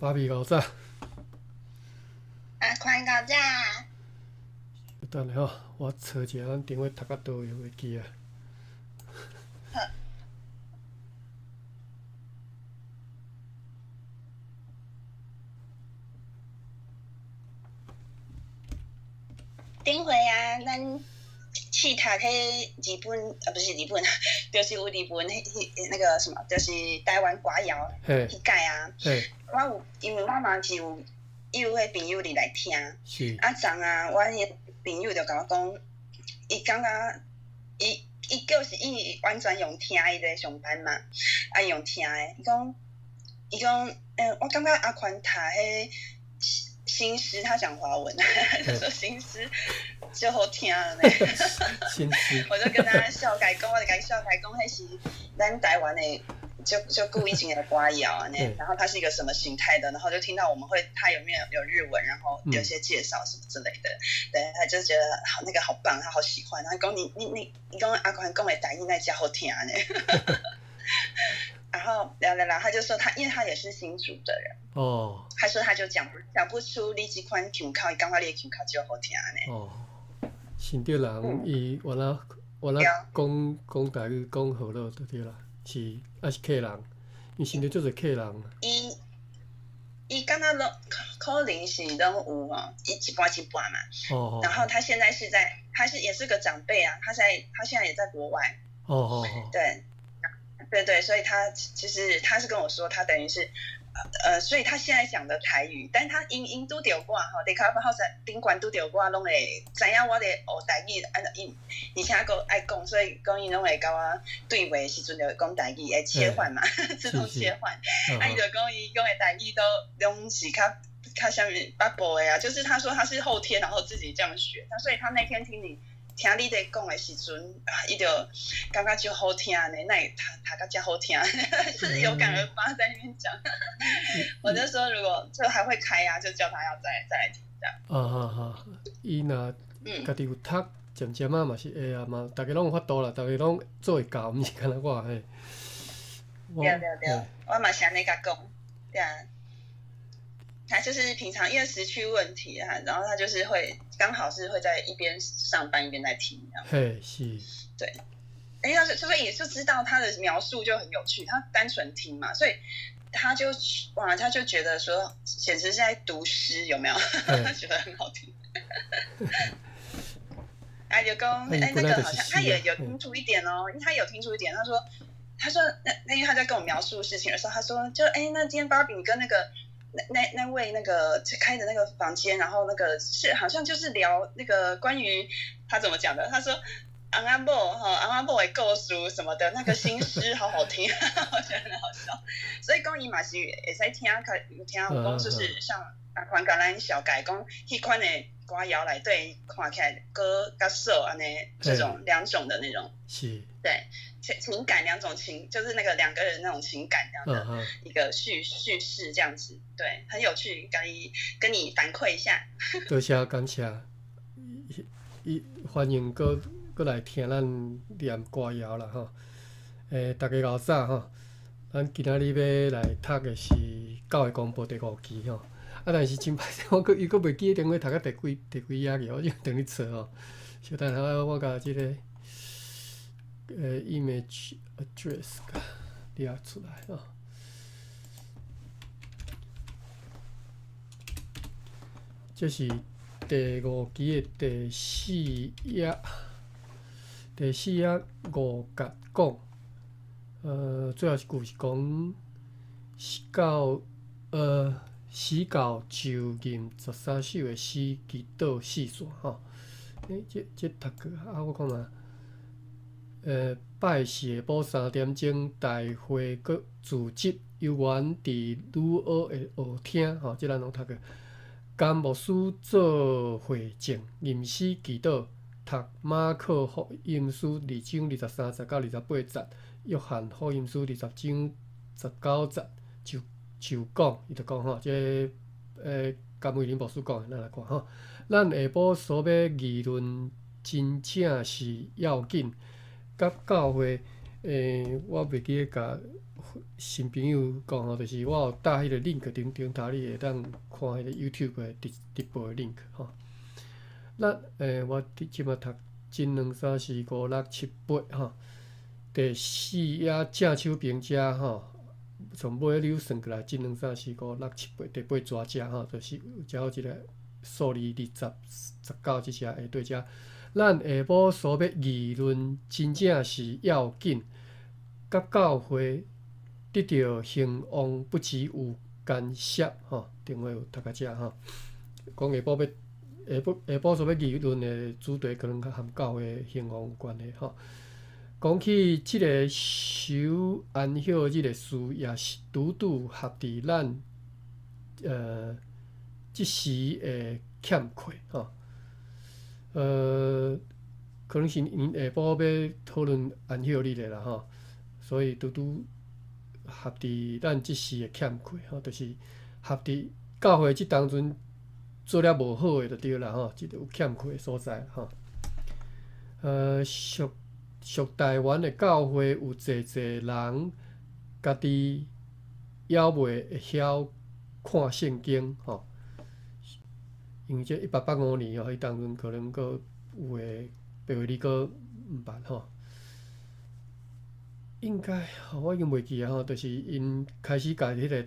芭比𠢕早。阿寬𠢕早。等下吼，我找一下咱頂回讀到佗位袂記啊。好。頂回啊，咱試讀彼日本啊，不是日本，就是有日本彼彼那個什麼，就是台灣歌謠彼屆啊。我有，因為我嘛是有有彼朋友入來聽。啊，昨啊，我彼個朋友就共我講，伊感覺伊伊就是伊完全用聽伊咧上班嘛，啊用聽的，伊講伊講，我感覺阿寬讀彼新詩，他講華文，他說新詩就好聽呢。新詩，我就跟他笑開講，我就共伊笑開講，彼是咱台灣的，就就故意進的歌謠按呢。然後它是一個什麼形態的，然後就聽到我們會，他有沒有有日文，然後有些介紹什麼之類的，對，他就覺得好那個好棒，他好喜歡。他講你你你，你講阿寬講的台語那遮好聽呢。然後聊聊聊，他就說他，因為他也是新竹的人。他說他就講不出你這款腔口，伊感覺你的腔口就好聽呢。哦，新竹人伊原來原來講講台語講好了就對啦，是抑是客人，因新竹足濟客人。伊伊感覺攏可能是攏有吼，伊一半一半嘛。然後他現在是在，他是也是個長輩啊，他現在也在國外。對。對對，所以他其實他是跟我說，他等於是，所以他現在講的台語，但他𪜶𪜶拄著我吼，佇較後山頂懸拄著我，攏會知影我咧學台語，按怎𪜶，而且閣愛講，所以講𪜶攏會共我對話的時陣就會講台語，會切換嘛，自動切換。啊，伊就講伊講的台語都攏是較較啥物北部的啊，就是他說他是後天然後自己這樣學，所以他那天聽你。聽你咧講的時陣，伊就感覺就好聽呢，哪會讀讀甲遮好聽，就是有感而發在那邊講。我就說，如果就還會開啊，就叫他要再來聽這樣。啊哈哈，伊若家己有讀，漸漸仔嘛是會啊嘛，逐家攏有法度啦，逐家攏做會到，毋是干焦我嘿。對對對，我嘛是按呢共講，對啊。他就是平常因為時區問題啊，然後他就是會剛好是會在一邊上班一邊在聽這樣。嘿，是。對，哎，他就所以就知道他的描述就很有趣，他單純聽嘛，所以他就哇，他就覺得說簡直是在讀詩，有沒有？覺得很好聽。哎，就講哎，那個好像他也有聽出一點哦，因為他有聽出一點，他說他說那因為他在跟我描述事情的時候，他說就哎，那今天芭比你跟那個。那位那個開的那個房間，然後那個是好像就是聊那個關於他怎麼講的？他說翁仔某哈，翁仔某的故事什麼的，那個新詩好好聽，我覺得很好笑。所以講伊嘛是會使聽，有聽有講就是像阿寬共咱紹介講，彼款的歌謠內底看起來閣較少按呢，這種兩種的那種，對情感兩種情，就是那個兩個人那種情感這樣的一個敘事這樣子，對，很有趣，跟你反饋一下。多謝感謝，伊歡迎閣閣來聽咱念歌謠啦吼。逐家𠢕早吼，咱今仔日欲來讀的是《教會公報》第五期吼。啊，但是真歹勢，我閣猶閣袂記得頂回讀到第幾第幾頁去，我就轉去找吼。小等下，我共這個image address 掠出來吼。這是第五期的第四頁，第四頁五節講，最後一句是講死到受任十三首的詩祈禱四線吼。這這讀過啊，我看覓。拜四下晡3點鐘，大會閣組織有緣佇女學的學廳吼，這咱攏讀過。甘牧師做會證，吟詩祈禱，讀馬可福音書2章23節到28節，約翰福音書20章19節，就講，伊就講吼，這甘慧玲牧師講的，咱來看吼。咱下晡所欲議論，真正是要緊，佮教會我袂記得共新朋友講吼，就是我有搭彼個 link 頂頂頭，你會當看彼個 YouTube 的直播的 link 吼。咱我佇這擺讀真兩三四五六七八吼，第四頁正手邊遮吼，從尾溜算過來，一兩三四五六七八，第八逝遮吼，就是遮有一個數字20、19這遮下底遮。咱下晡所欲議論，真正是要緊，佮教會得著興旺不只有干涉吼。電話有讀到遮吼，講下晡欲下晡下晡所欲議論的主題，可能佮教會興旺有關係吼。講起這个守安息日的事，也是拄拄合佇咱這時的欠缺吼。可能是𪜶下晡欲討論安息日的啦吼，所以拄拄合佇咱這時的欠缺吼，就是合佇教會這當陣做了無好的就對啦吼，這個有欠缺的所在吼。屬台灣的教會有濟濟人家己猶未會曉看聖經吼，因為這1885年吼，彼當陣可能閣有的白話字閣毋捌吼。應該我已經袂記啊吼，就是𪜶開始共彼个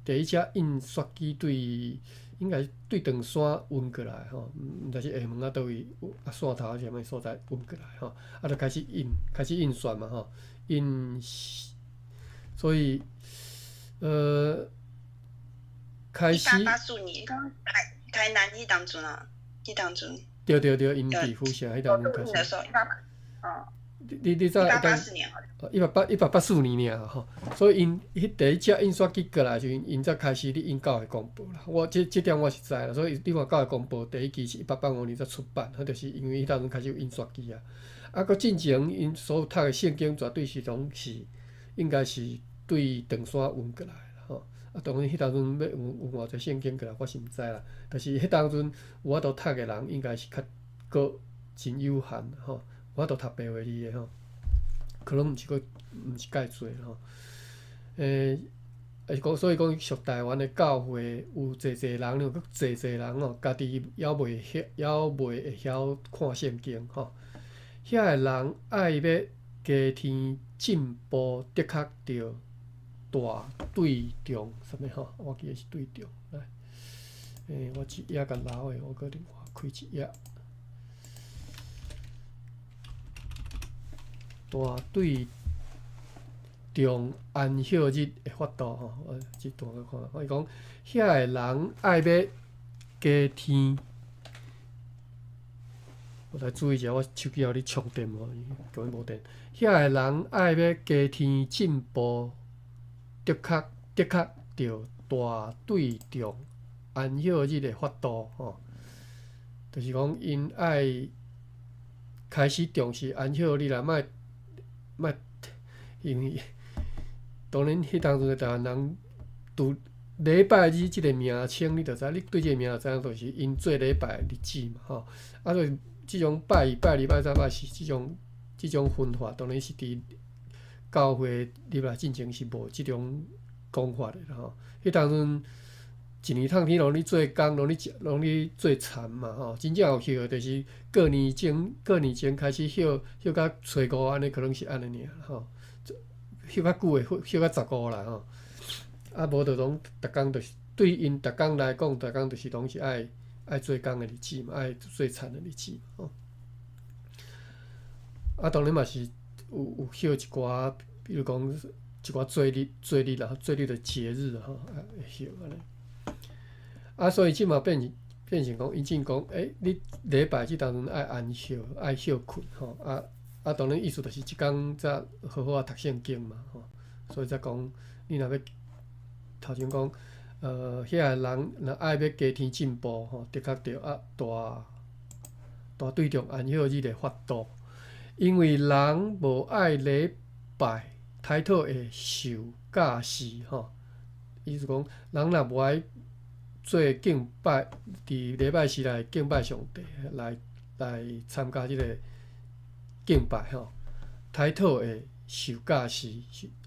第一隻印刷機對，應該對長山運過來吼，毋知是廈門抑佗位，啊汕頭抑是啥物所在運過來吼，啊就開始印，開始印刷嘛吼，印，所以，開始。 1884年，台台南彼當陣啊，彼當陣。對對對，𪜶佇府城彼當陣開始。哦。你知一八八四年。 1884年爾吼，所以𪜶彼第一隻印刷機過來時陣，𪜶才開始咧印教會公報啦。我這點我是知啦，所以你看教會公報第一期是1885年才出版，彼就是因為彼當陣開始有印刷機啊。啊，閣進前𪜶所有讀的聖經絕對是攏是應該是對長山運過來啦吼。啊，當然彼當陣欲運運偌濟聖經過來，我是毋知啦。但是彼當陣有法度讀的人，應該是較閣真有限吼，有法度讀白話字的吼。可能毋是閣毋是蓋濟吼，講所以講屬台灣的教會有濟濟人，閣濟濟人哦，家己猶未會曉看聖經吼。遐个人愛欲加添進步，的確著大對重啥物吼？我記得是對重來，我一頁共留的，我閣另外開一頁。大對重安息日的法度吼，我這段閣看，我伊講遐个人愛欲加添，我來注意一下，我手機猶咧充電無？根本無電。遐个人愛欲加添進步，的確著大對重安息日的法度吼，就是講𪜶愛開始重視安息日啦，莫莫，因為當然，彼當陣的台灣人，拄禮拜日這個名稱，你就知，你對這個名就知影，就是𪜶做禮拜的日子嘛，吼。啊，所以這種拜一、拜二、拜三、拜四這種分法，當然是佇教會入來進前是無這種講法的啦，吼。彼當陣一年透天攏咧做工，攏咧食，攏咧做田嘛，吼。真正有歇的，就是過年前開始歇，歇到初五按呢，可能是按呢爾，吼。歇較久的，歇到十五啦，吼。啊，無就攏逐工就是對𪜶逐工來講，逐工就是攏是愛做工的日子嘛，愛做田的日子嘛，吼。啊，當然嘛是有歇一寡，比如講一寡節日啦，節日的節日吼，啊會歇按呢。啊，所以這嘛變成講，𪜶進講，你禮拜這當陣愛安息，愛歇睏吼，啊，當然意思就是這工才好好仔讀聖經嘛，吼，所以才講，你若欲頭前講，遐个人若愛欲加添進步吼，的確著愛大大對重安息日的法度，因為人無愛禮拜，歹討會受教示吼。意思講，人若無愛做敬拜，佇禮拜四來敬拜上帝，來參加這个敬拜吼，歹討會受教示，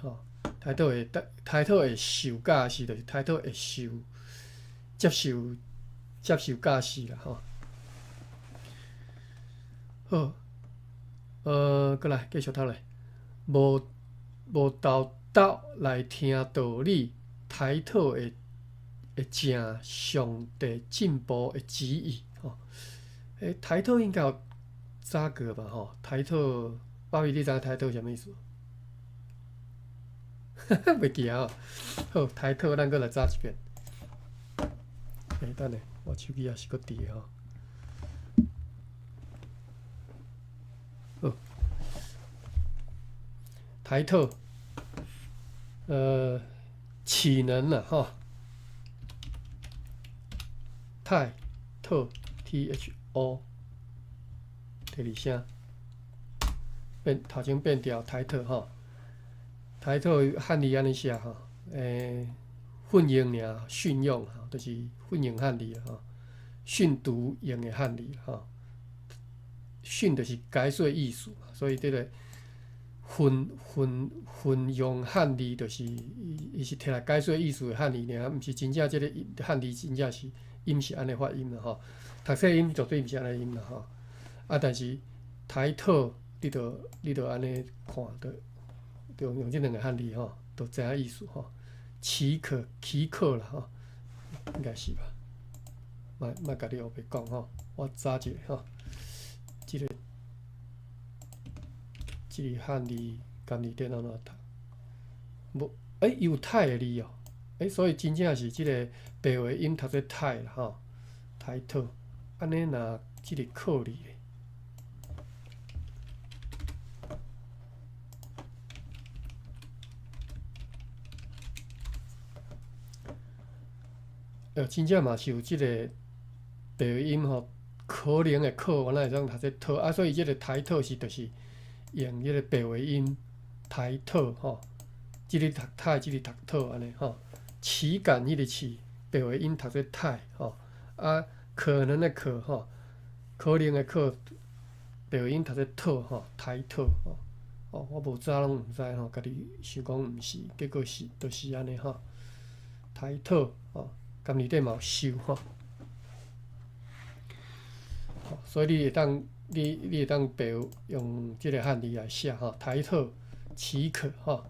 吼，提托會提托會受教示，就是提托會受接受接受教示啦，吼。好，閣來繼續讀落，無無鬥鬥來聽道理，提托會會成上帝進步的旨意，吼。提托應該有查過吧？吼，提托，爸比，你知影提托啥物意思？袂記啊！好，提托，咱閣來查一遍。等下，我手機也是閣佇個吼。好，提托，豈能啦？吼，太托 T H O，第二聲變頭前變調提托吼，提托漢字按呢寫吼，訓用爾，訓用吼，就是訓用漢字吼，訓讀用的漢字吼，訓就是解說意思，所以這个訓訓訓用漢字就是伊是摕來解說意思的漢字爾，毋是真正這个漢字真正是音是按呢發音啦吼，讀冊音絕對毋是按呢音啦吼，啊，但是提托你著你著按呢看，著著用這兩个漢字吼，就知影意思吼。豈可豈可啦吼，應該是吧？莫莫共你烏白講吼，我查一下吼，這个這个漢字含字典按怎讀？無，伊有太的字哦，所以真正是這个白話音讀做太啦吼，提托，按呢若這个可字咧。真正嘛是有這个白話音吼，可能的可，原來會當讀做托啊，所以這个提托是就是用這个白話音提托吼，這个讀太，這个讀托按呢吼，豈敢彼个豈，白話音讀做太吼，啊，可能的可吼，可能的可，白話音讀做托吼，提托吼，哦，我無早攏毋知吼，家己想講毋是，結果是就是按呢吼，提托吼。含字典嘛有收吼，所以你會當你你會當白用這个漢字來寫吼，提托豈可吼，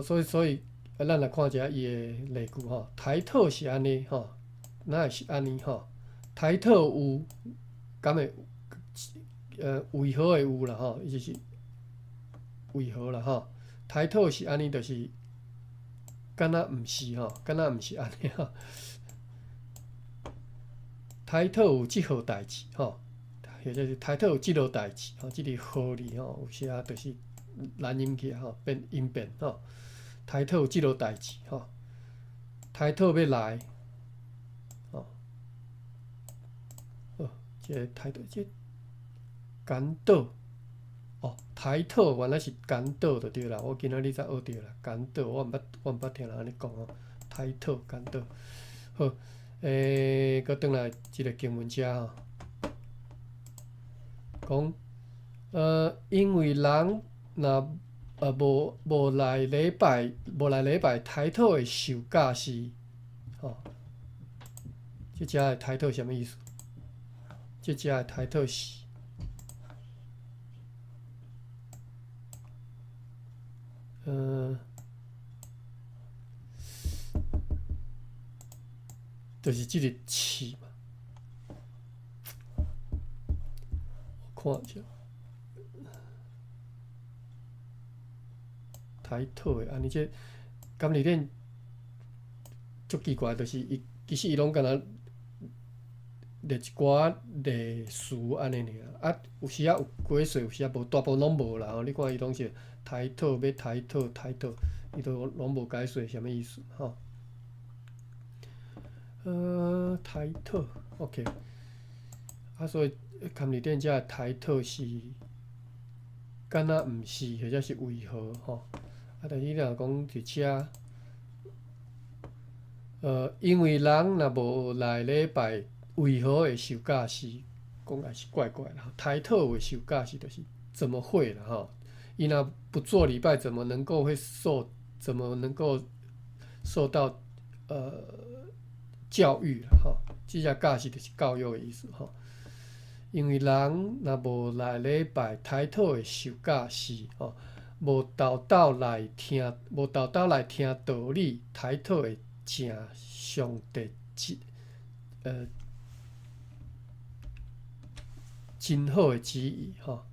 所以所以，咱來看一下伊的例句吼，提托是按呢吼，哪會是按呢吼？提托有，敢會為何會有啦吼？伊就是為何啦吼？提托是按呢，就是敢若毋是吼，敢若毋是按呢吼。提托有這號代誌吼，或者是提托有這號代誌吼，這个號字吼，有時啊就是難音起來吼，變音變吼。提托有這號代誌吼，提托欲來吼，好，這个提托這簡倒。哦，提托原來是簡倒就對啦，我今仔日才學著啦，簡倒我毋捌我毋捌聽人按呢講吼，提托簡倒。好，閣轉來這个經文遮吼，講，因為人若無無來禮拜，無來禮拜，提托會受教示，吼，這遮的提托啥物意思？這遮的提托是。就是這个豈嘛，我看一下，提托的，按呢這含字典足奇怪，就是伊其實伊攏敢若列一寡例詞按呢爾，啊，有時仔有解說，有時仔無，大部分攏無啦吼。你看伊攏是提托欲提托提托，伊都攏無解說啥物意思吼。提托，OK。啊，所以含字典遮的提托是敢若毋是，或者是為何吼？啊，但是你若講佇遮，因為人若無來禮拜，為何會受教示？講來是怪怪啦。抬頭會受教示，就是怎麼會啦吼？伊若不做禮拜，怎麼能夠會受？怎麼能夠受到教育啦？吼，這隻教示就是教育的意思吼。因為人若無來禮拜，抬頭會受教示吼，無沓沓來聽，無沓沓來聽道理，抬頭會成上帝真好的旨意吼。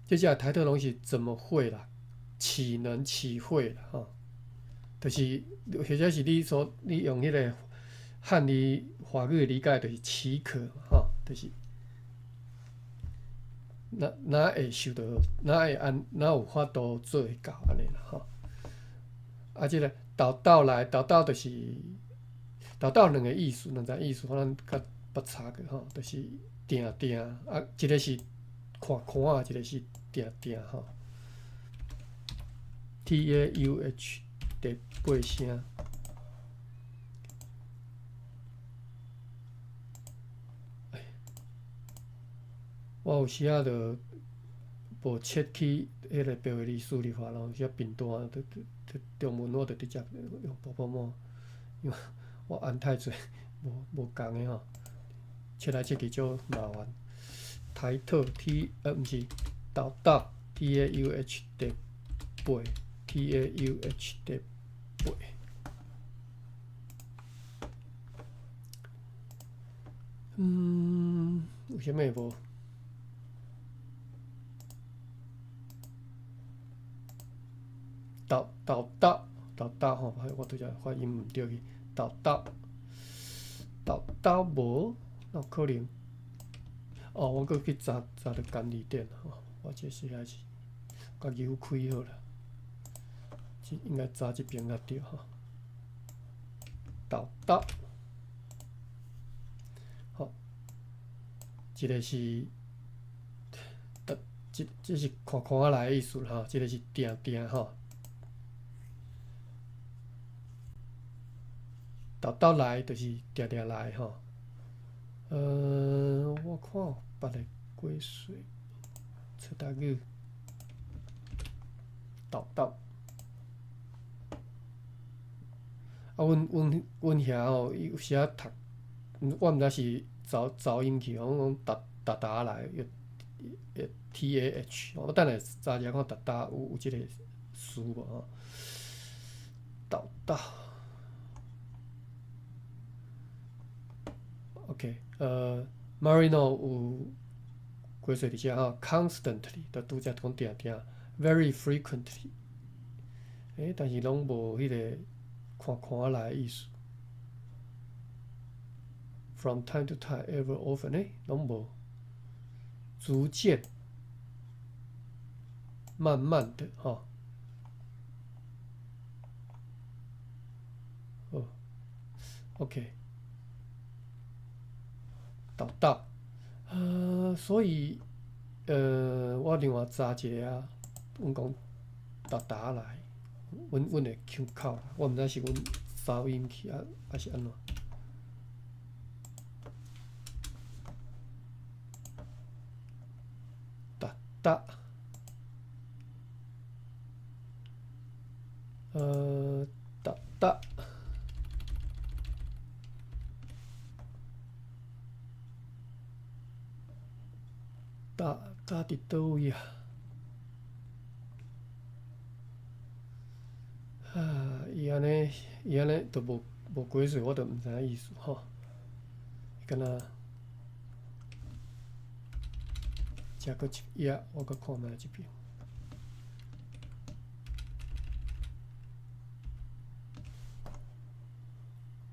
這隻抬頭攏是怎麼會啦？豈能豈會啦？吼，就是或者是你所你用彼個漢語華語的理解，就是豈可吼，就是哪會受到，哪會按哪有法度做會到按呢啦吼。啊，這個沓沓來，沓沓就是沓沓兩個意思，兩層意思，可能較捌查過吼，就是定定啊，一個是看看啊，一個是定定吼。TAUH 第八聲。我有時仔就無切去彼個白話字輸入法咯，有時貧惰，就就中文我就直接用寶寶摸，因為我按太濟無仝的吼，切來切去足麻煩。抬頭 T 毋是沓沓 TAUH 第八 TAUH 第八。嗯，有啥物無？沓沓沓沓沓吼，我拄才發音毋對去。沓沓沓沓無，哪有可能？哦，我閣去查查著簡字典吼，我這實在是家己有開好啦，這應該查這邊才對吼。沓沓，好，這個是，這是看看仔來的意思啦吼，這個是定定吼。沓沓來就是定定來吼。我看有別个鬼水，册台語，沓沓。啊，阮遐吼，有時仔讀，我毋知是走音去，阮講沓沓沓來，又 TAH，我等下查一下看沓沓有這個詞無吼？沓沓。OK，Marino 有解釋佇遮吼，constantly，就拄才講定定，very frequently，但是攏無彼個看看來的意思。From time to time, ever often，攏無。逐漸，慢慢的，吼。哦，OK。沓沓，所以，我另外查一下啊，阮講沓沓來，阮的腔口，我毋知是阮走音去啊，還是按怎？沓沓，沓沓。搭搭佇佗位啊？啊，伊按呢，伊按呢，都無解釋，我都毋知影意思吼。敢若，遮閣一頁，我閣看覓這邊。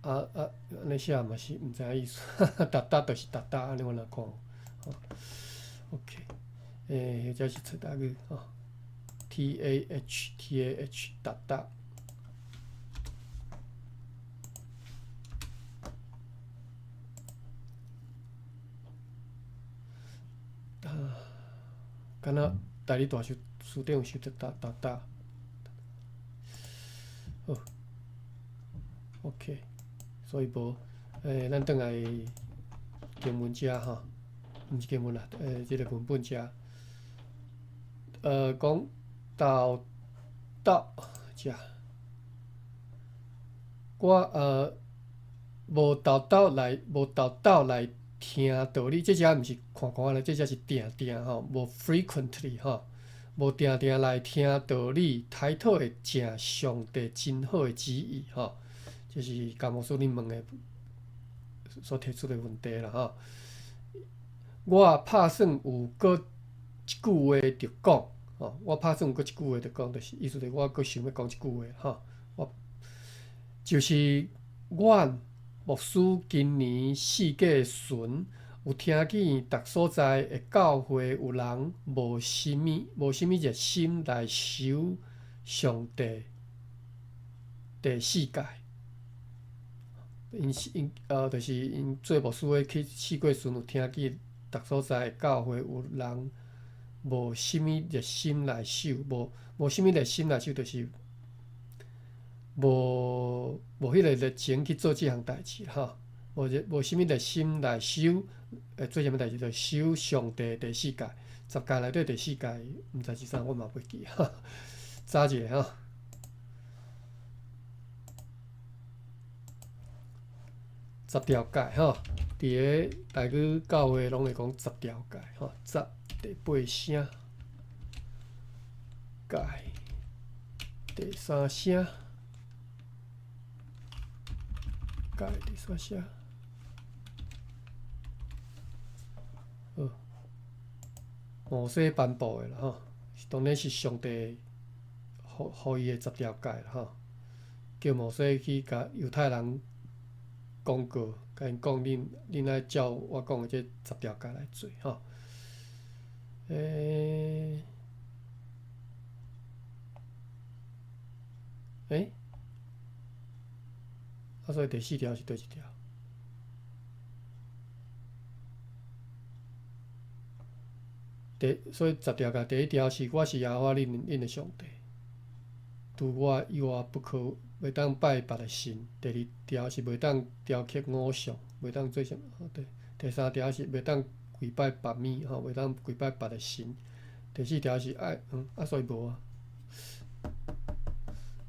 啊啊，按呢寫嘛是毋知影意思，沓沓就是沓沓，按呢我若看，吼。OK，或者是册台語吼，TAH TAH 沓沓。啊，敢若台語大辭典有寫著沓沓沓。好，OK，所以無，咱轉來經文遮吼，毋是經文啦，這个文本遮，講豆豆遮，我無豆豆來，無豆豆來聽道理，這遮毋是看看咧，這遮是定定吼，無 frequently 吼，無定定來聽道理，抬討會正上帝真好的旨意吼，這是甘牧師恁問的所提出的問題啦吼。我拍算有閣一句話著講，吼，我拍算有閣一句話著講，就是意思就是我閣想欲講一句話吼，我就是阮牧師今年四月旬有聽見逐所在的教會有人無啥物熱心來守上帝第四誡。𪜶是𪜶就是𪜶做牧師的去四月旬有聽見逐所在的教會有人無啥物熱心來守，無啥物熱心來守，就是無彼个熱情去做這項代誌吼，無啥物熱心來守，會做啥物代誌？就守上帝第四誡，十誡內底第四誡，毋知是啥，我嘛袂記吼。查一下吼。十條誡吼，佇个台語教會攏會講十條誡吼，十第八聲，誡第三聲。誡第三聲，好，摩西頒布的啦吼，當然是上帝予伊的十條誡啦吼，叫摩西去共猶太人講告，共𪜶講，恁愛照我講的這十條誡來做吼。啊，所以第四條是佗一條？所以十條誡第一條是我是耶和華恁的上帝，除我以外不可袂當拜別的神。第二條是袂當雕刻偶像，袂當做啥物。第三條是袂當跪拜別物，吼，袂當跪拜別的神。第四條是愛，啊，所以無啊。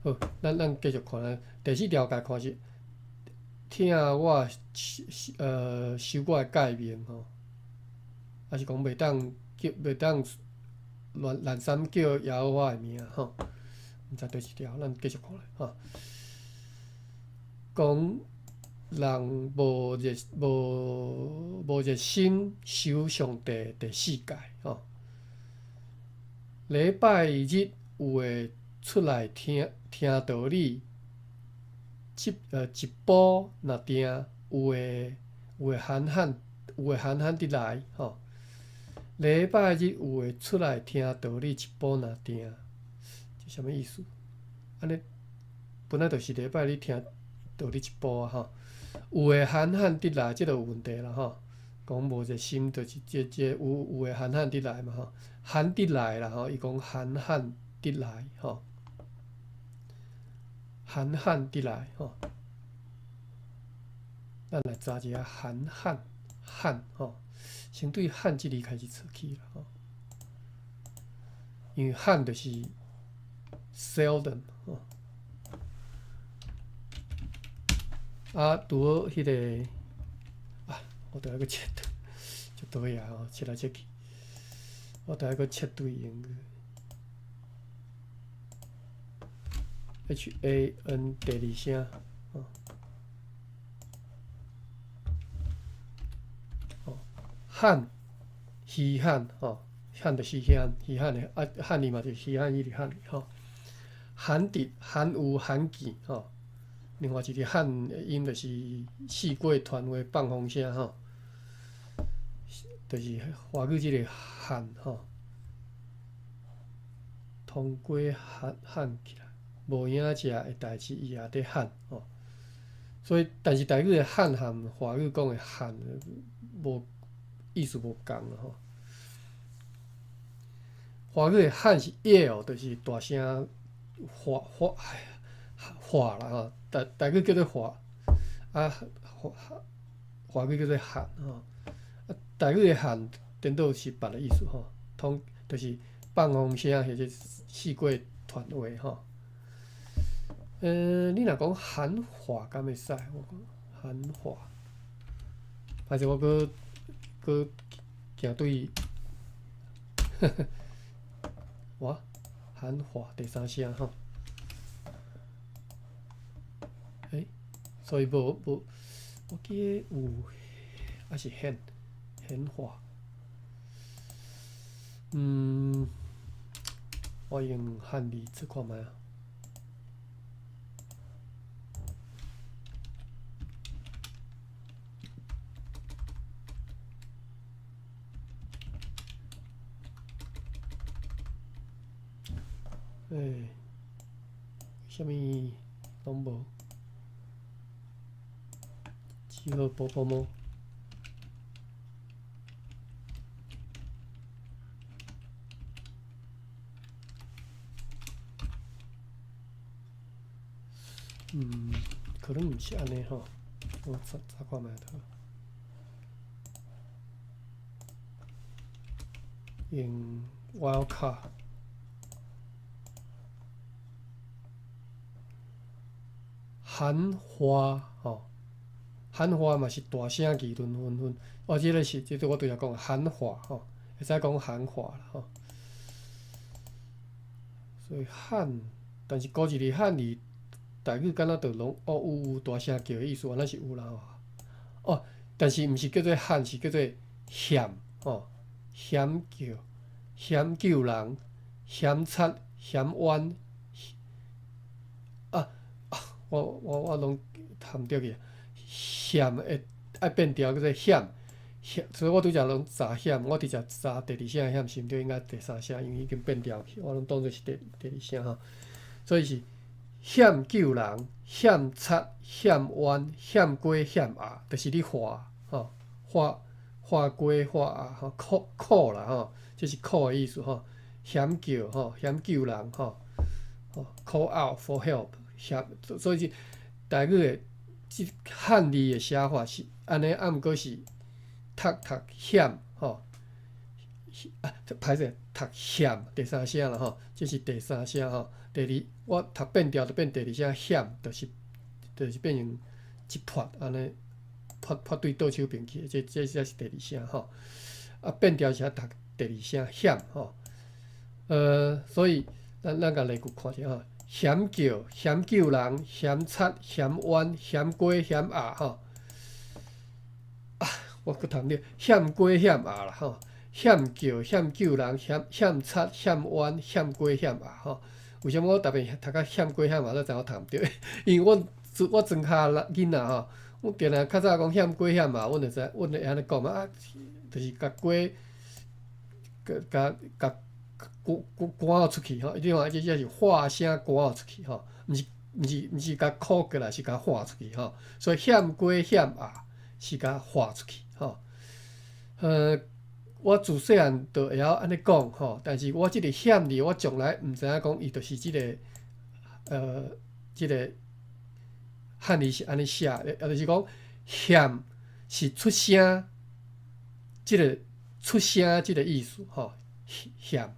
好，咱繼續看啊。第四條共看是。聽我守我的誡命吼，抑是講袂當亂濫三叫耶和華的名吼，毋知佗一條，咱繼續看咧吼。講人無熱心守上帝第四誡吼。禮拜日有會出來聽道理。一步若定有會罕罕得來吼。禮拜日有會出來聽道理，一步若定，這啥物意思？按呢本來就是禮拜日聽道理一步啊吼。有會罕罕得來，這就有問題啦吼。講無熱心，就是這有會罕罕得來嘛吼，罕得來啦吼，伊講罕罕得來吼。罕罕得來吼，咱來查一下罕罕罕吼，先對罕這字開始查起啦吼，因為罕就是 seldom 吼，啊，拄好彼个啊，我著愛閣切足多啊吼，切來切去，我著愛閣切對應。H A N 第二聲，哦，罕，稀罕，吼，罕就是稀罕，稀罕的，啊，罕字嘛就是稀罕，伊是罕吼。罕得，罕有罕見，吼。另外一个罕的音就是四季團花放風聲，吼，就是華語這个罕，吼，通過喊喊起來。無影食的代誌，伊也佇喊吼，所以，但是台語的喊和華語講的罕無意思無仝吼。華語的喊是 yell，就是大聲喊喊喊啦吼，台語叫做喊，啊華語叫做喊吼。台語的喊顛倒是別个意思吼，通就是放風聲或者四界傳話吼。你若講喊話敢會使？我講喊話，歹勢我閣閣行對，哇，喊話第三聲吼。欸，所以無無，我記得有，抑是顯顯化。我用漢字試看覓啊。欸，啥物攏無，只好補補摸。可能毋是按呢吼，我查查看覓就好。用 wildcard。喊話吼，喊話嘛是大聲議論紛紛。哦，這个是，這個我拄才講喊話吼，會使講喊話啦吼。所以喊，但是古一个漢字，台語敢若就攏哦有有大聲叫的意思，安呢是有啦吼。哦，但是毋是叫做喊，是叫做險吼，險叫、險救人、險賊、險冤。啊，我攏含著去，險會愛變調叫做險，險，所以我拄才攏查險，我直接查第二聲險是毋對，應該第三聲，因為已經變調去，我攏當做是第二聲吼。所以是險救人、險賊、險冤、險過、險壓，就是你化吼，化化過化壓吼，苦苦啦吼，這是苦的意思吼。險救吼，險救人吼，吼，call out for help。險，所以是台語的這漢字的寫法是按呢，啊，毋過是讀讀險吼，啊，歹勢讀險第三聲啦吼，這是第三聲吼。第二我讀變調就變第二聲險，就是變成一潑按呢，潑潑對倒手邊去，這才是第二聲吼。啊，變調是愛讀第二聲險吼。所以咱共例句看者吼。險叫、險救人、險賊、險冤、險過、險壓吼。啊，我閣讀著險過險壓啦吼。險叫、險救人、險險賊、險冤、險過險壓吼。為啥物我特別讀甲險過險壓，才知我讀毋著？因為我莊跤囡仔吼，阮定定較早講險過險壓，阮就知，阮會按呢講嘛啊，就是共過，共共共趕趕趕出去吼，你看這這是化聲趕出去吼，毋是共箍過來，是共化出去吼。所以險過險壓是共化出去吼。我自細漢就會曉按呢講吼，但是我這個險字，我從來毋知影講伊就是這个，這个漢字是按呢寫，也就是講險是出聲，這个出聲這个意思吼，險。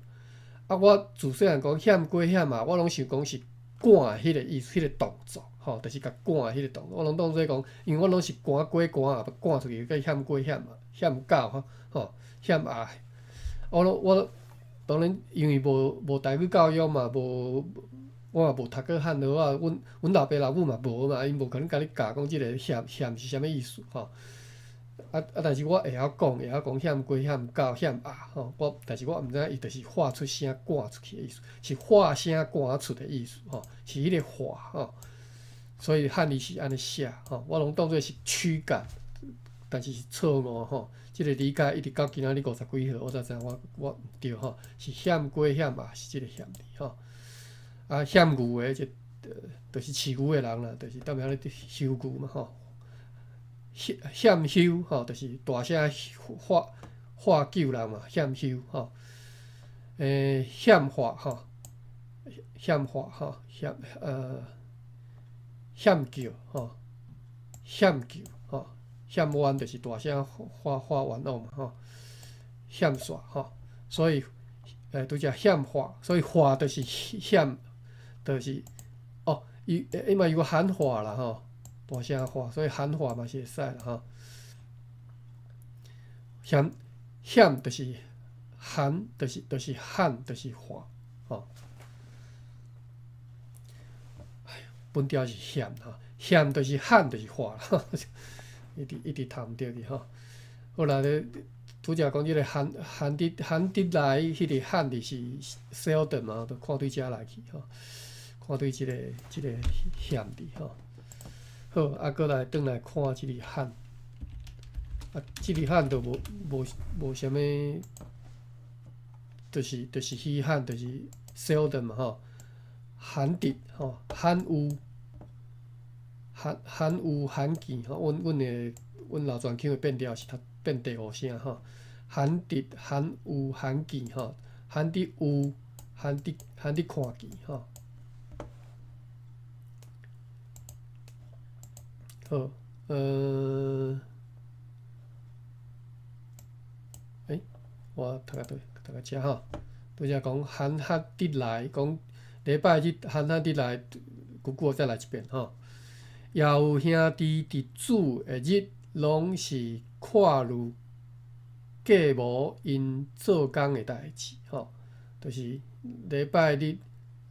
啊，我自細漢講險過險壓，我攏想講是趕彼個意思，彼個動作吼，就是共趕彼個動作，我攏當做講，因為我攏是趕過趕壓，趕出去叫險過險壓，險到吼吼險壓。我攏我當然因為無台語教育嘛，無我嘛無讀過漢語啊，阮老爸老母嘛無嘛，𪜶無可能共你教講這个險險是啥物意思吼。啊啊！但是我會曉講，會曉講險過險到險壓吼。我但是我毋知影伊就是發出聲趕出去的意思，是發聲趕出的意思吼，是彼个化吼。所以漢字是按呢寫吼，我攏當做是驅趕，但是是錯誤吼。這个理解一直到今仔日五十幾歲，我才知影我毋對吼，是險過險壓是這个險字吼。啊，險牛的就是飼牛的人啦，就是踮遐咧修牛嘛吼。險險休吼，就是大聲喝喝救人嘛，險休吼。險化吼，險化吼，險險叫吼，險救吼，喊冤就是大聲發發冤枉嘛吼，喊煞吼，所以拄才喊話，所以話就是喊，就是哦，伊伊嘛有喊話啦吼，大聲喊，所以喊話嘛是會使啦吼。喊喊就是喊，就是喊，就是話吼。哎，本調是喊吼，喊就是喊就是話啦，一直一直讀毋著去吼。好啦，咧拄才講這個罕罕得罕得來，彼個罕字是 seldom 嘛，就看對遮來去吼，看對這個喊字吼。好，啊，閣來轉來看這個罕，啊，這個罕就無無無啥物，就是稀罕，就是 seldom 嘛吼，罕得吼，罕有，罕罕有罕見吼，阮阮的阮老傳腔的變調是讀變第五聲吼，罕得罕有罕見吼，罕得有罕得罕得看見吼。好，我讀到佗？讀到遮吼，拄才講罕罕得來，講禮拜日罕罕得來，久久再來一遍吼。也有兄弟佇主的日，攏是看慮計謀𪜶做工的代誌吼，就是禮拜日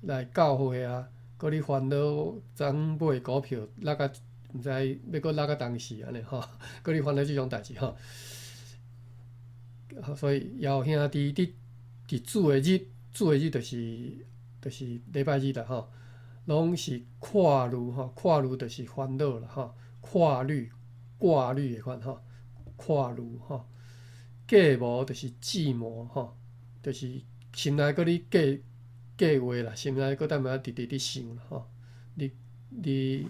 來教會啊，閣咧煩惱昨昏買的股票落甲毋知欲閣落甲當時按呢吼，閣咧煩惱這種代誌吼。所以也有兄弟佇佇主的日，主的日就是禮拜日啦吼，攏是看慮吼，看慮就是煩惱啦吼，看慮掛慮的款吼，看慮吼，計謀就是計謀吼，就是心內閣咧計計劃啦，心內閣踮遐直直咧想啦吼，你你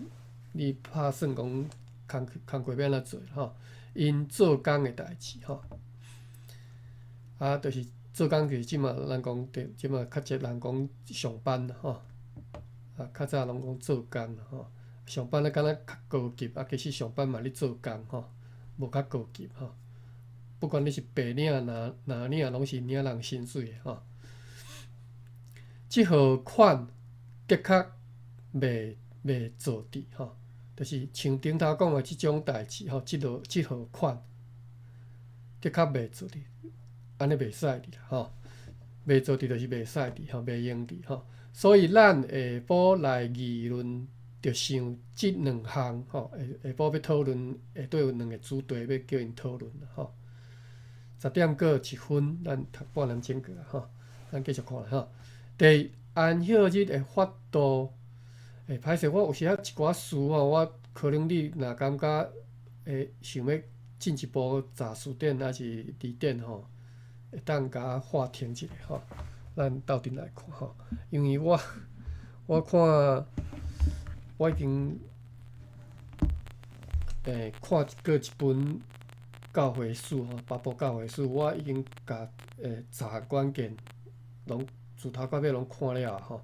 你拍算講工工課欲按怎做吼，𪜶做工的代誌吼，啊，就是做工就是這馬咱講對，這馬較濟人講上班啦吼，啊，較早攏講做工啦吼，上班咧敢若較高級，啊，其實上班嘛咧做工吼，無較高級吼。不管你是白領、藍藍領，攏是領人薪水的吼。這號款的確袂袂做佇吼，就是像頂頭講的這種代誌吼，這號這號款的確袂做佇，按呢袂使佇啦吼，袂做佇就是袂使佇吼，袂用佇吼。所以咱下晡來議論，著想這兩項吼，下下晡欲討論，下底有兩個主題欲叫𪜶討論啦吼。10點過1分，咱讀半點鐘過吼，咱繼續看吼。第二，安息日的法度，歹勢，我有時仔一寡詞吼，我可能你若感覺會想欲進一步查詞典抑是字典吼，會當共我劃停一下吼，咱鬥陣來看吼，因為我我看我已經看過一本教會史吼，巴布教會史，我已經共十項關鍵攏自頭到尾攏看了吼。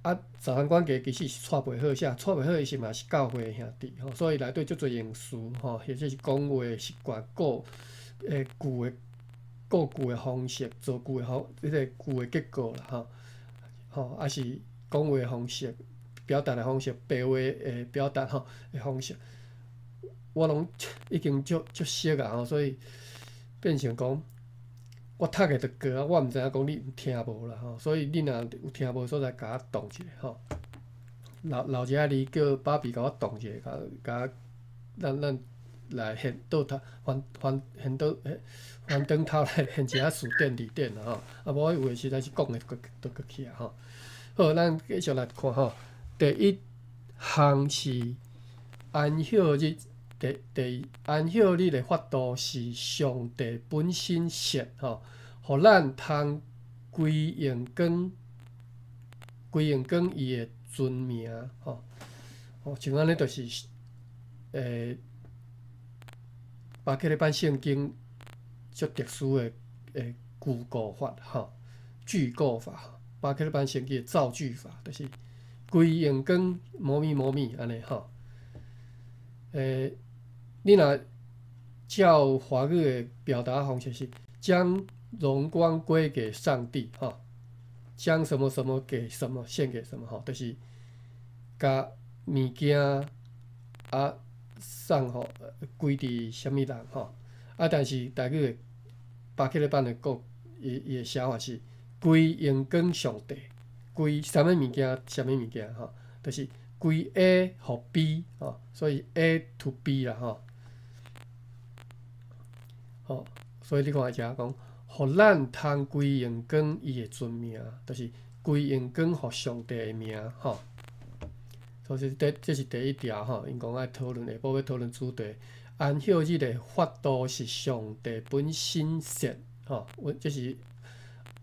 啊，十項關鍵其實是掣袂好寫，掣袂好伊是嘛是教會的兄弟吼，所以內底足濟用詞吼，或者是講話習慣、固句的固句的方式、造句的方，彼個句的結構啦吼，吼，抑是講話的方式、表達的方式、白話的表達吼的方式，我攏已經足足熟啊吼，所以變成講我讀的就過啊，我毋知影講你有聽無啦吼，所以你若有聽無所在，共我擋一下吼。留留一下字叫芭比共我擋一下，共共咱咱來現倒頭翻翻現倒翻轉頭來現一下詞典字典啦吼，啊無我有的實在是講的都過去啊吼。好，咱繼續來看吼。第一項是安息日，第第安息日的法度是上帝本身設吼，予咱通歸榮光，歸榮光伊的尊名吼。吼，像按呢，就是巴克禮版聖經足特殊的句構法吼，句構法，巴克禮版聖經的造句法，就是歸榮光某物某物按呢吼。你若照華語的表達方式是將榮光歸給上帝，吼，將什麼什麼給什麼，獻給什麼，吼，就是共物件啊送予歸佇啥物人，吼，啊，但是台語的巴克禮版的國，伊的寫法是歸榮光上帝，歸啥物物件，啥物物件，吼，就是歸 A 予 B，吼，所以 A to B 啦，吼。吼，所以你看遮講，予咱通歸榮光伊的尊名，就是歸榮光予上帝的名，吼。所以這是第一條吼，𪜶講愛討論，下晡欲討論主題。安息日的法度是上帝本身設，吼，這是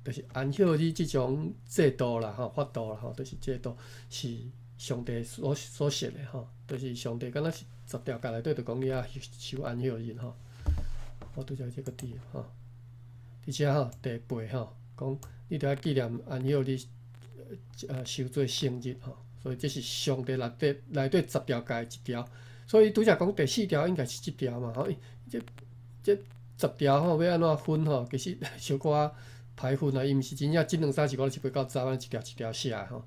就是安息日這種制度啦，吼，法度啦，吼，就是制度是上帝所設的，吼，就是上帝敢若是十條誡內底就講你愛守安息日，吼。我拄才這個佇吼，佇遮吼第八吼，講你著愛紀念安息日，守做聖日吼，所以這是上帝內底十條誡一條，所以拄才講第四條應該是這條嘛，吼，這十條吼欲按怎分吼，其實小可歹分啊，伊毋是真正這兩三四五六七八九十按呢一條一條寫的吼，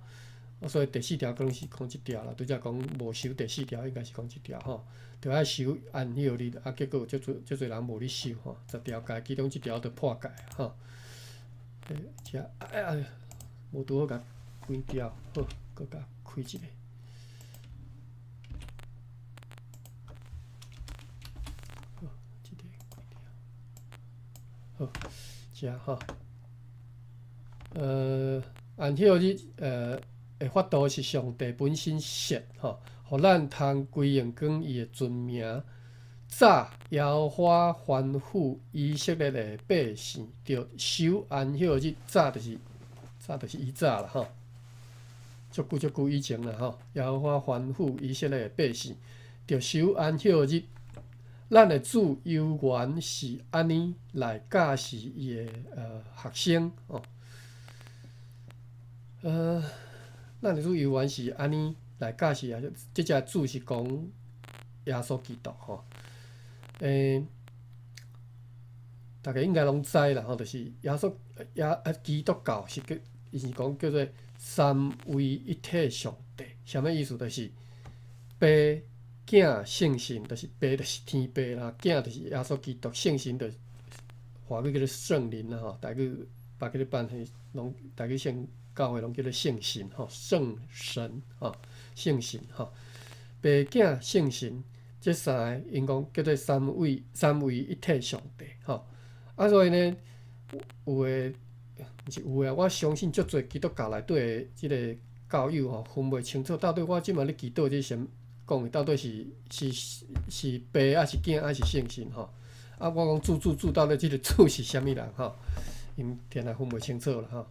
所以第四條可能是講這條啦，拄才講無守第四條，應該是講這條吼。著愛守安息日，啊，結果足濟足濟人無咧守吼，十條誡其中一條就破戒吼。遮哎呀，無拄好共關掉，好，閣共開一下。好，這個關掉。好，遮吼。安息日的法度是上帝本身設吼。予咱通歸榮光伊的尊名。早耶和華吩咐以色列的百姓，著守安息日。早就是以早啦吼，足久足久以前啦吼。耶和華吩咐以色列的百姓，著守安息日。咱的主猶原是按呢來教示伊的學生吼。咱的主猶原是按呢來教示啊，這隻主是講耶穌基督吼。大家應該攏知啦吼，就是耶穌耶啊基督教是叫，伊是講叫做三位一體上帝，啥物意思？就是父、囝、聖神，就是父就是天父啦，囝就是耶穌基督，聖神就是華語叫做聖靈啦吼，台語巴克禮版彼攏台語聖教會攏叫做聖神吼，聖神吼，聖神吼，父、囝、聖神這三个，𪜶講叫做三位一體上帝吼。啊，所以呢，有的毋是有的，我相信足濟基督教內底的這个教友吼，分袂清楚到底我這馬咧祈禱這啥講的到底是父抑是囝抑是聖神吼。啊，我講主主主，到底這个主是啥物人吼？𪜶定定分袂清楚啦吼。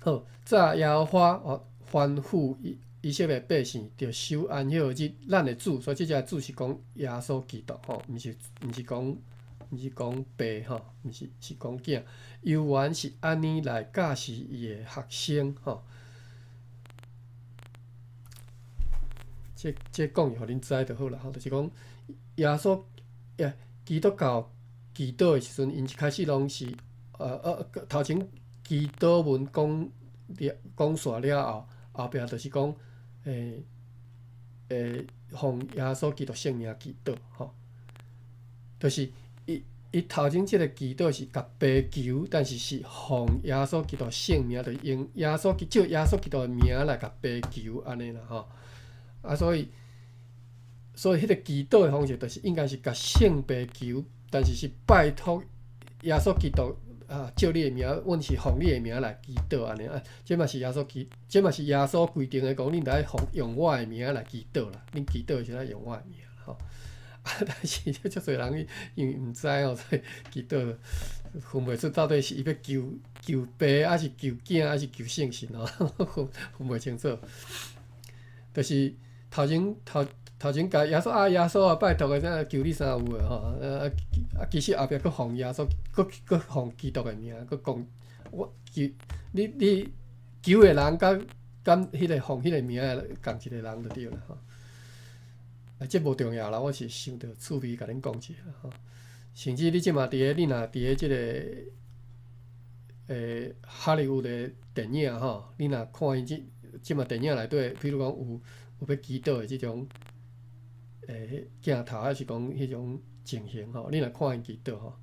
好，早耶和華哦，吩咐以色列百姓，著守安息日，咱的主，所以這隻主是講耶穌基督吼，毋是講父吼，毋是是講囝，猶原是按呢來教示伊的學生吼。這講予恁知就好啦吼，就是講耶穌耶基督教祈禱的時陣，𪜶一開始攏是頭前祈禱文講了講煞了後，後壁就是講奉耶穌基督聖名祈禱吼，就是伊頭前這个祈禱是共父求，但是是奉耶穌基督聖名，就是用耶穌借耶穌基督的名來共父求按呢啦吼。啊，所以彼个祈禱的方式，就是應該是共聖父求，但是是拜託耶穌基督啊，借你的名，阮是奉你的名來祈禱按呢啊。這嘛是耶穌規定的，講恁著愛奉用我的名來祈禱啦。恁祈禱的時陣愛用我的名吼。啊，但是這足濟人因為毋知吼，所以祈禱分袂出到底是伊欲求父，抑是求囝，抑是求聖神吼，分袂清楚。就是頭前頭頭前共耶穌啊，耶穌啊，拜託的，這求你啥有的吼？啊啊，其實後壁閣奉耶穌，閣奉基督的名，閣講我求你求的人佮彼个奉彼个名的仝一个人就對啦吼。啊，這無重要啦，我是想著趣味共恁講一下吼。甚至你這馬佇咧，你若佇咧這個哈利伍的電影吼，你若看伊這這馬電影內底，比如講有欲祈禱的這種鏡頭，抑是講彼種情形吼，你若看𪜶祈禱吼，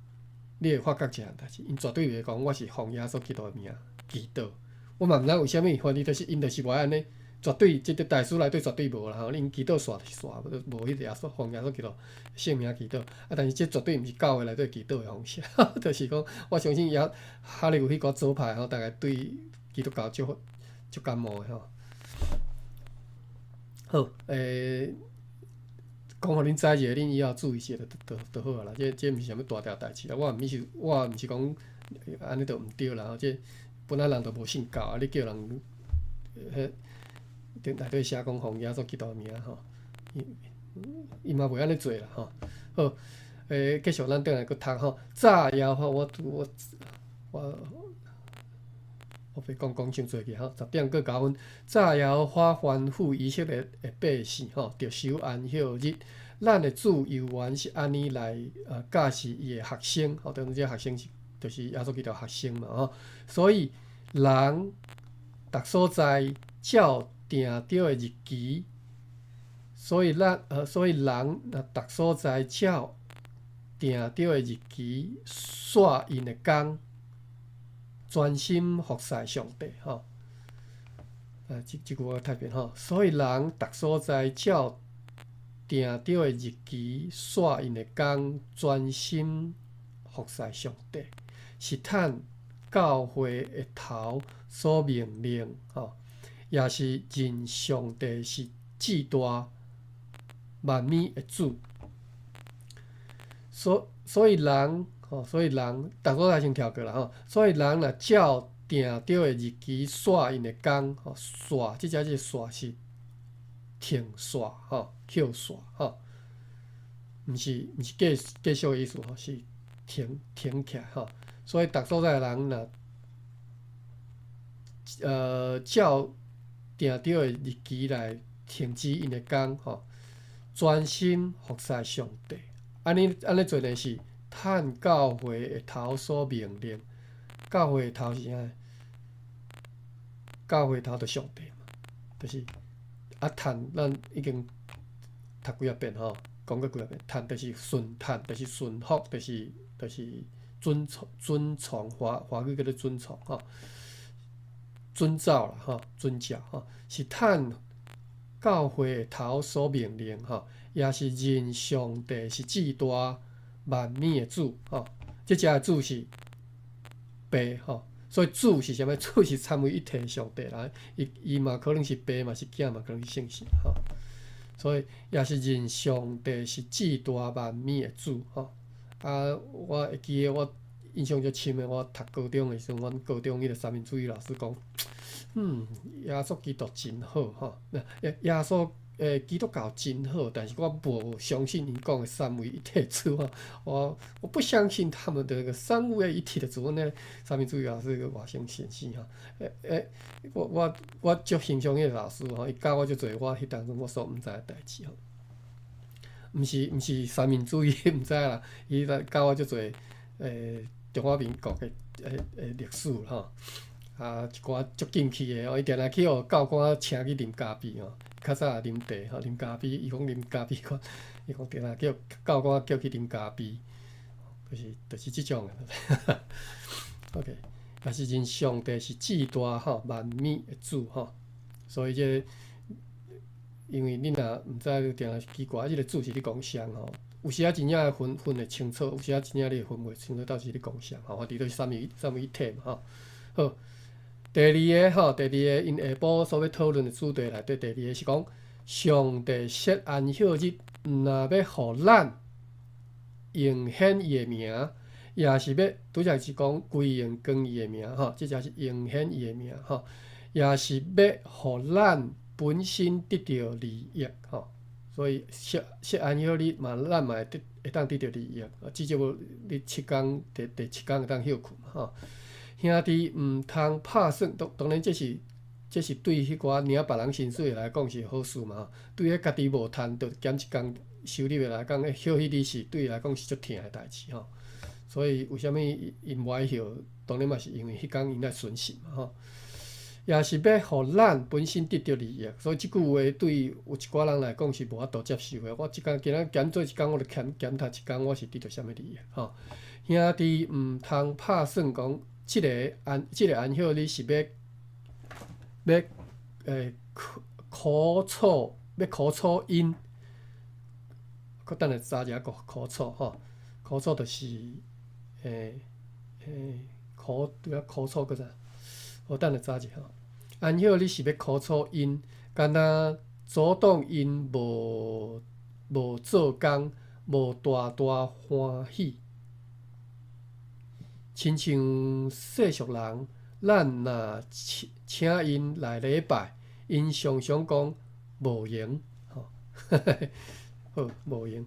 你會發覺一項代誌，𪜶絕對袂講我是奉耶穌基督的名祈禱。我嘛毋知為啥物，反正就是𪜶就是無愛按呢。絕對，這個大師內底絕對無啦吼！𪜶祈禱煞就是煞，無彼個耶穌奉耶穌基督聖名祈禱。啊，但是這絕對毋是教會內底祈禱的方式，就是講，我相信也哈利有彼寡左派吼，大概對基督教足足感冒的吼。好，講予恁知一下，恁以後注意一下就好啊啦。這毋是啥物大條代誌啦。我毋是講按呢就毋對啦吼。這本來人就無信教啊，你叫人彼頂內底寫講奉耶穌基督的名吼，伊伊嘛袂按呢做啦吼。好，繼續咱轉來閣讀吼。早耶和華我袂講講傷濟去吼，10點閣9分。早耶和華吩咐以色列的百姓吼，著守安息日。咱的主猶原是按呢來教示伊的學生吼，當然這學生是就是耶穌基督學生嘛吼。所以人逐所在照定著的日期，所以人若逐所在照定著的日期，煞𪜶的工，專心服侍上帝吼。這句我讀一遍吼。所以人逐所在照定著的日期，煞𪜶的工，專心服侍上帝，是趁教會的頭所命令吼。也是認上帝是至大萬物的主，所以人，逐所在先跳過啦吼。所以人若照定著的日期煞𪜶的工吼，煞這隻這煞是停煞吼，歇煞吼，毋是繼續的意思吼，是停起來吼。所以逐所在的人若照定著的日期來停止𪜶的工吼，專心服侍上帝。按呢做呢是趁教會的頭所命令。教會的頭是啥？教會頭就上帝嘛，就是啊，趁咱已經讀幾仔遍吼，講過幾仔遍，趁就是順趁，就是順服，就是遵從，華語叫做遵從吼。遵照啦，吼，遵照吼，是趁教會的頭所命令吼，也是認上帝是至大萬物的主吼。這隻的主是爸吼，所以主是啥物？主是三位一體的上帝啦。伊嘛可能是爸，嘛是囝，嘛可能是聖神吼。所以也是認上帝是至大萬物的主吼。啊，我會記得我印象足深的，我讀高中的時陣，阮高中彼個三民主義老師講，耶穌基督真好吼，耶穌基督教真好，但是我無相信𪜶講的三位一體主吼，我不相信他們的那個三位一體的主。那三民主義老師個外省先生吼，我足欣賞彼個老師吼，伊教我足濟，我彼當陣我所毋知的代誌吼，毋是三民主義，毋知啦，伊來教我足濟中華民國的歷史吼，啊，一寡足進去的哦，伊定定去予教官請去啉咖啡吼，較早啉茶吼，啉咖啡，伊講啉咖啡，伊講定定叫教官叫去啉咖啡，就是這種的。OK，也是認上帝是至大吼萬物的主吼，所以這個，因為恁若毋知，定定奇怪，這個主是咧講啥吼？有時仔真正會分會清楚，有時仔真正你會分袂清楚，到底是咧講啥吼？反正都是三位一體嘛吼。好，第二个吼，第二个𪜶下晡所欲討論的主題內底，第二个是講上帝設安息日，毋若欲予咱榮顯伊的名，也是欲拄才是講歸榮光伊的名吼，這才是榮顯伊的名吼，也是欲予咱本身得著利益吼。所以設安息日嘛，咱嘛會當得著利益，至少你七工第七工會當歇睏嘛吼。兄弟毋通拍算，當然這是這是對彼寡領別人薪水的來講是好事嘛吼。對彼家己無趁，就減一工收入的來講，休息日是對伊來講是足疼的代誌吼。所以為啥物𪜶無愛歇？當然嘛是因為彼工𪜶來損失嘛吼。也是欲予咱本身得著利益，所以這句話對有一寡人來講是無法度接受的。我這工今仔減做一工，我就減減讀一工，我是得著啥物利益吼？兄弟毋通拍算講，這個安息日是欲苦苦楚，欲苦楚𪜶。閣等下查一下苦苦楚吼，苦楚就是苦對啊，苦楚閣啥？我等下查一下。安息日是欲苦楚𪜶，敢若阻擋𪜶無做工，無大大歡喜。親像世俗人，咱若請請𪜶來禮拜，𪜶常常講無閒吼。好，無閒。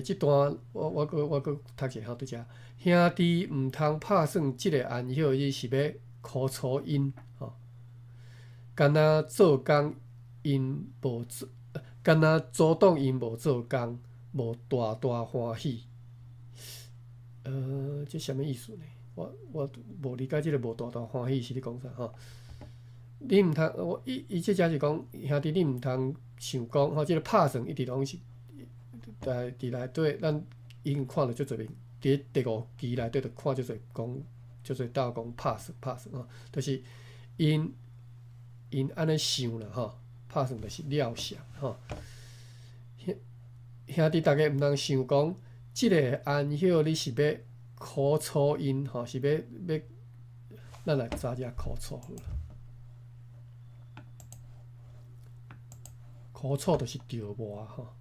這段我閣讀一下吼，佇遮兄弟毋通拍算，這个安息日是欲苦楚𪜶吼，敢若做工𪜶無做，敢若阻擋𪜶無做工，無大大歡喜。這啥物意思呢？我無理解這个無大大歡喜是咧講啥吼？你毋通，我伊伊這遮是講兄弟，你毋通想講吼，這个拍算一直攏是在佇內底，咱已經看著足濟遍，佇第五期內底就看足濟講，足濟道講拍算拍算吼，就是𪜶按呢想啦吼，拍算就是料想吼。兄兄弟，逐家毋通想講，這个安息日是欲苦楚𪜶吼，是欲欲，咱來查一下苦楚好啦。苦楚就是折磨吼，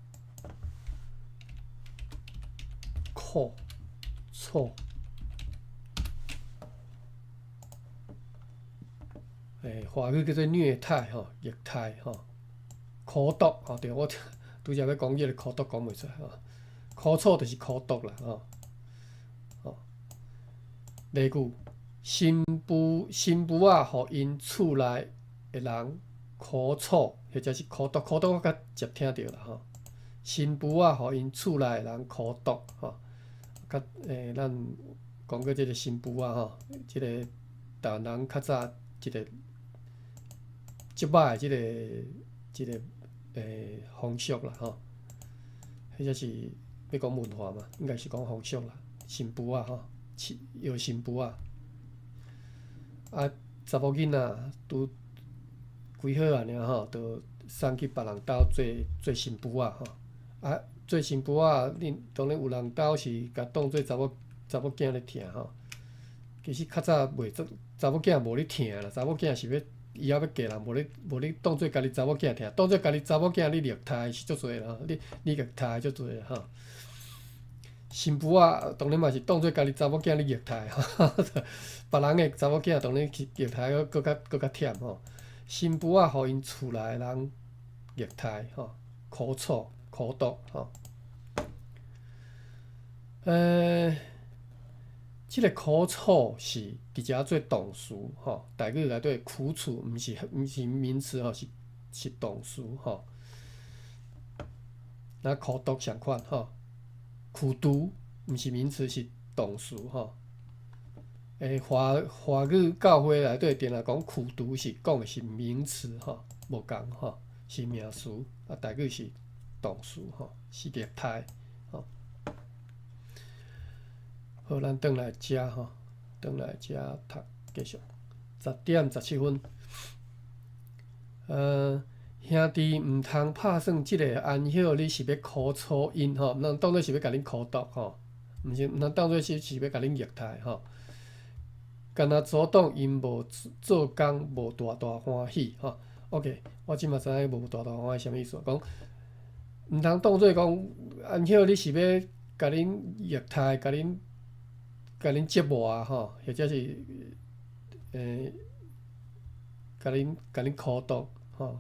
苦楚，華語叫做虐待吼，虐待吼，苦毒吼，對，我拄才欲講這个苦毒講袂出來吼，苦楚就是苦毒啦吼，吼，例句，新婦新婦仔，予𪜶厝內的人苦楚，或者是苦毒，苦毒我較捷聽著啦吼。新婦仔，予𪜶厝內的人苦毒吼，較咱講過這个新婦仔吼，這个台灣人較早一个這擺的這个風俗啦吼，彼才是欲講文化嘛，應該是講風俗啦。新婦仔吼，搖新婦仔，啊，查某囡仔拄幾好仔爾吼，就送去別人兜做做新婦仔吼。啊，做新婦仔，恁當然有人兜是共當做查某查某囝咧疼吼。其實較早袂做查某囝無咧疼啦，查某囝是欲以後欲嫁人，無咧無咧當做家己查某囝疼，當做家己查某囝你虐待是足濟啦，你你虐待足濟吼。新婦仔當然嘛是當做家己查某囝咧虐待吼，別人的查某囝當然去虐待閣閣較閣較忝吼。新婦仔予𪜶厝內的人虐待吼，苦楚苦毒吼。這个苦楚是佇遮做動詞吼，台語內底苦楚毋是毋是名詞吼，是是動詞吼。那苦毒相款吼，苦毒毋是名詞，是動詞吼。華華語教會內底定定講苦毒是講的是名詞吼，無仝吼，是名詞，啊，台語是動詞吼，是虐待吼。好，咱轉來遮吼，轉來遮讀繼續。10點17分，兄弟毋通拍算這个安息日是欲苦楚𪜶吼，毋通當做是欲共恁苦毒吼，毋是毋通當做是是欲共恁虐待吼。敢若阻擋𪜶無做工，無大大歡喜吼。OK，我這馬知影無大大歡喜啥物意思，講毋通當做講安息日是欲共恁虐待，共恁共恁折磨吼，或者是共恁共恁苦毒吼。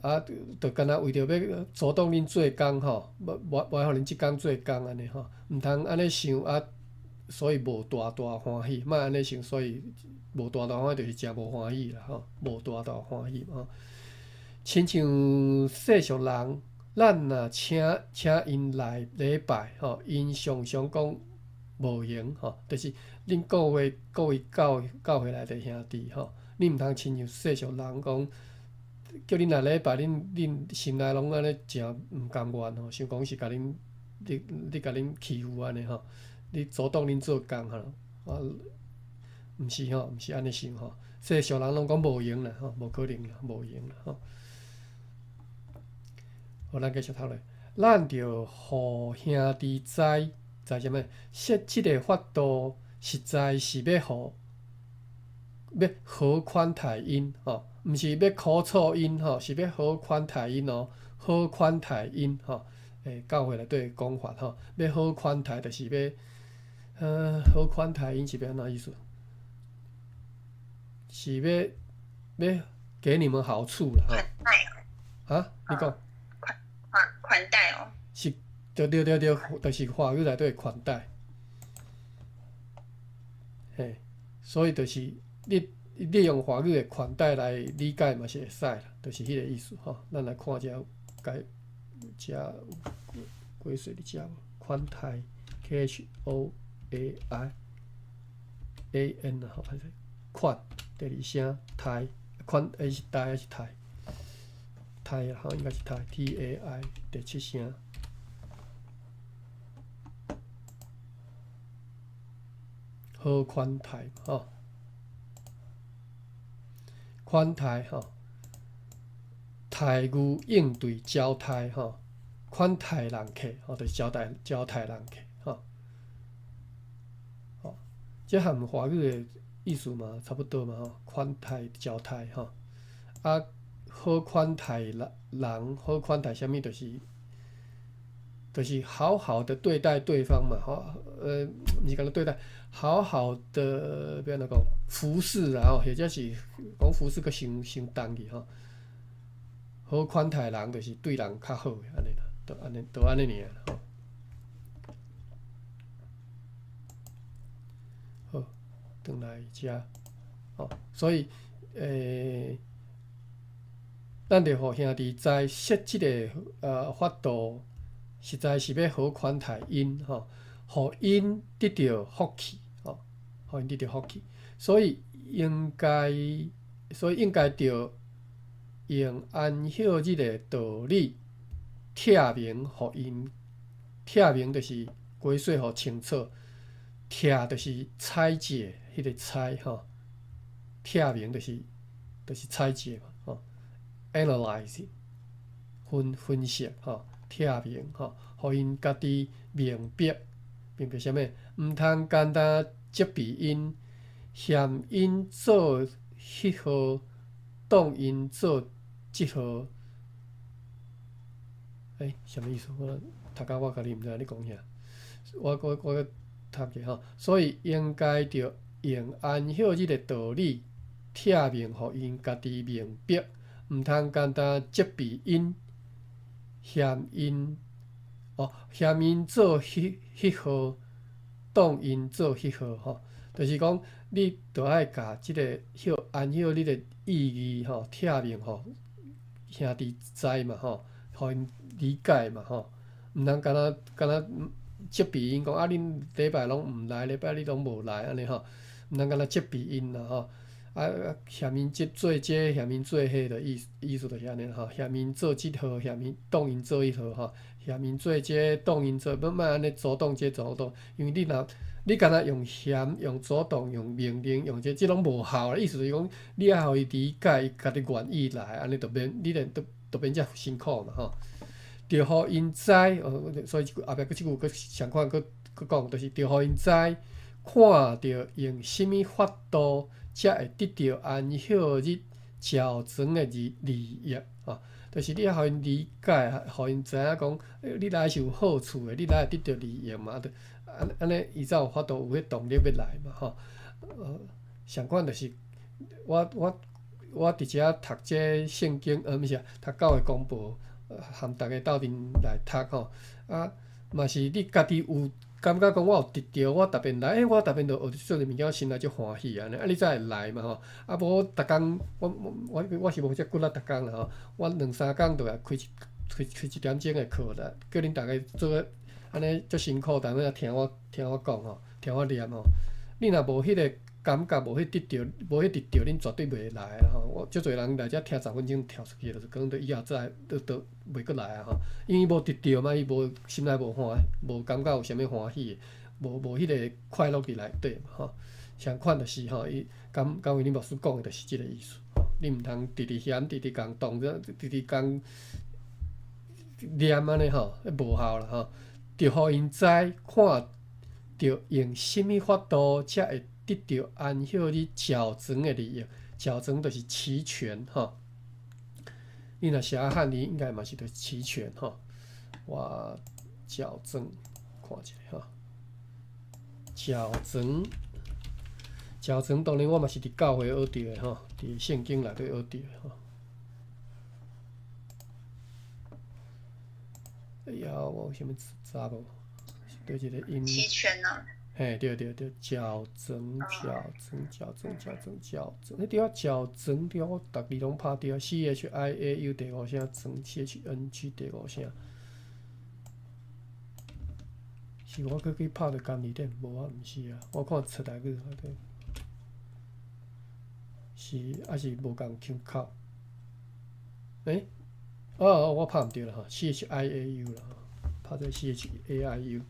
啊，就敢若為著欲阻擋恁做工吼，無無愛予恁這工做工按呢吼，毋通按呢想啊。所以無大大歡喜，莫按呢想，所以無大大歡喜就是誠無歡喜啦吼，無大大歡喜吼。親像世俗人，咱若請請𪜶來禮拜吼，𪜶常常講無閒吼，就是恁各位各位教教會內底兄弟吼，你毋通親像世俗人講，叫恁來禮拜，恁恁心內攏按呢誠毋甘願吼，想講是共恁你你共恁欺負按呢吼，你阻擋恁做工吼，啊，毋是吼，毋是按呢想吼，世俗人攏講無閒啦吼，無可能啦，無閒啦吼。好，咱繼續讀落，咱著予兄弟知，知啥物？設這个法度，實在是欲予欲好款待𪜶吼，毋是欲苦楚𪜶吼，是欲好款待𪜶哦，好款待𪜶吼。欸，教會內底講法吼，欲好款待就是欲，好款待𪜶是欲按怎意思？是欲欲給你們好處啦吼。啊？你講。款款待哦。是，對對對對，就是華語內底款待。嘿，所以就是你你用華語的款待來理解嘛是會使啦，就是彼個意思吼。咱來看遮解遮有解釋佇遮無？款待，K H O A I A N 啊，吼，歹勢，款第二聲待款，欸是待還是待？待啊，吼，應該是待，T A I 第七聲。好款待吼，款待吼，待遇應對招待吼，款待人客吼，就是招待招待人客吼。吼，這和華語的意思嘛差不多嘛吼，款待招待吼，啊，好款待人人，好款待啥物，就是就是好好的對待對方嘛，吼，毋是干焦對待，好好的欲按怎講，服侍啦吼，或者是講服侍閣傷傷重去吼。好款待人就是對人較好按呢啦，就按呢，就按呢爾吼。好，轉來遮，吼，所以，欸，咱著予兄弟知設這个法度，實在是欲好款待𪜶吼，予𪜶得著福氣吼，予𪜶得著福氣，所以應該，所以應該著用安息日的道理，拆明予𪜶，拆明就是解說予清楚，拆就是拆解，彼个拆吼，拆明就是就是拆解嘛，吼，analyze 分分析吼，拆明吼，予𪜶家己明白，明白啥物？毋通干焦責備𪜶，嫌𪜶做彼號，當𪜶做這號。欸，啥物意思？我讀甲我家己毋知影咧講啥。我我我讀者吼，所以應該著用安息日的道理，拆明予𪜶家己明白，毋通干焦責備𪜶，嫌𪜶哦，嫌𪜶做彼彼號，當𪜶做彼號吼，就是講你著愛共這个息安息日的意義吼，拆明予兄弟知嘛吼，予𪜶理解嘛吼，毋通干焦干焦責備𪜶講啊，恁禮拜攏毋來，禮拜你攏無來按呢吼，毋通干焦責備𪜶啦吼。啊，嫌𪜶這做這，嫌𪜶做彼的意思意思就是按呢吼，嫌𪜶做這號，嫌𪜶當𪜶做彼號吼，嫌𪜶做這，當𪜶做，欲莫按呢阻擋這阻擋，因為你若你干焦用嫌、用阻擋、用命令、用這，這攏無效啦。意思就是講，你愛予伊理解，伊家己願意來，按呢就免你連都都免遮辛苦嘛吼。著予𪜶知，所以後壁閣這句閣相款閣閣講，就是著予𪜶知，看著用啥物法度，才會得著安息日樵莊的利利益吼。就是你愛予𪜶理解，予𪜶知影講，你來是有好處的，你來會得著利益嘛，就按按呢，伊才有法度有彼動力欲來嘛吼。相款就是我我我佇遮讀這聖經，毋是讀教會公報，含逐家鬥陣來讀吼。啊，嘛是你家己有感覺講我有得著，我逐遍來，我逐遍都學著這濟物件，心內足歡喜按呢，啊，你才會來嘛吼。啊，無逐工，我是無遮骨力逐工啦吼，我兩三工就來開一點鐘的課啦，叫恁逐家做按呢足辛苦，逐日聽我講吼，聽我念吼。你若無彼個感覺，無彼得著，無彼得著，恁絕對袂來啦吼。我足濟人來遮聽10分鐘跳出去，就是講著以後再都袂閣來啊吼。因為無得著嘛，伊無心內無歡，無感覺有啥物歡喜的，無彼個快樂佇內底嘛吼。相款就是吼，伊甘維尼牧師講的就是這個意思吼。你毋通直直嫌，直直共當做，直直共念按呢吼，無效啦吼。著予𪜶知看著用啥物法度才會得著安息日繳存的利益，繳存就是齊全吼。你若寫漢字應該嘛是著齊全吼。我繳存看一下吼，繳存繳存，當然我嘛是佇教會學著的吼，佇聖經內底學著的吼。哎呀，我有啥物查無？是佗一個音？齊全啊！嘿，對對對，繳存繳存繳存繳存繳存，彼對啊繳存對，我逐字攏拍對，C H I A U 第五聲，存 C H N G 第五聲。是我閣去拍著甘字典，無啊，毋是啊，我看出來去，是抑是無仝腔口？欸？哦哦，我拍毋對啦吼，C H I A U 啦，拍做 C H A I U。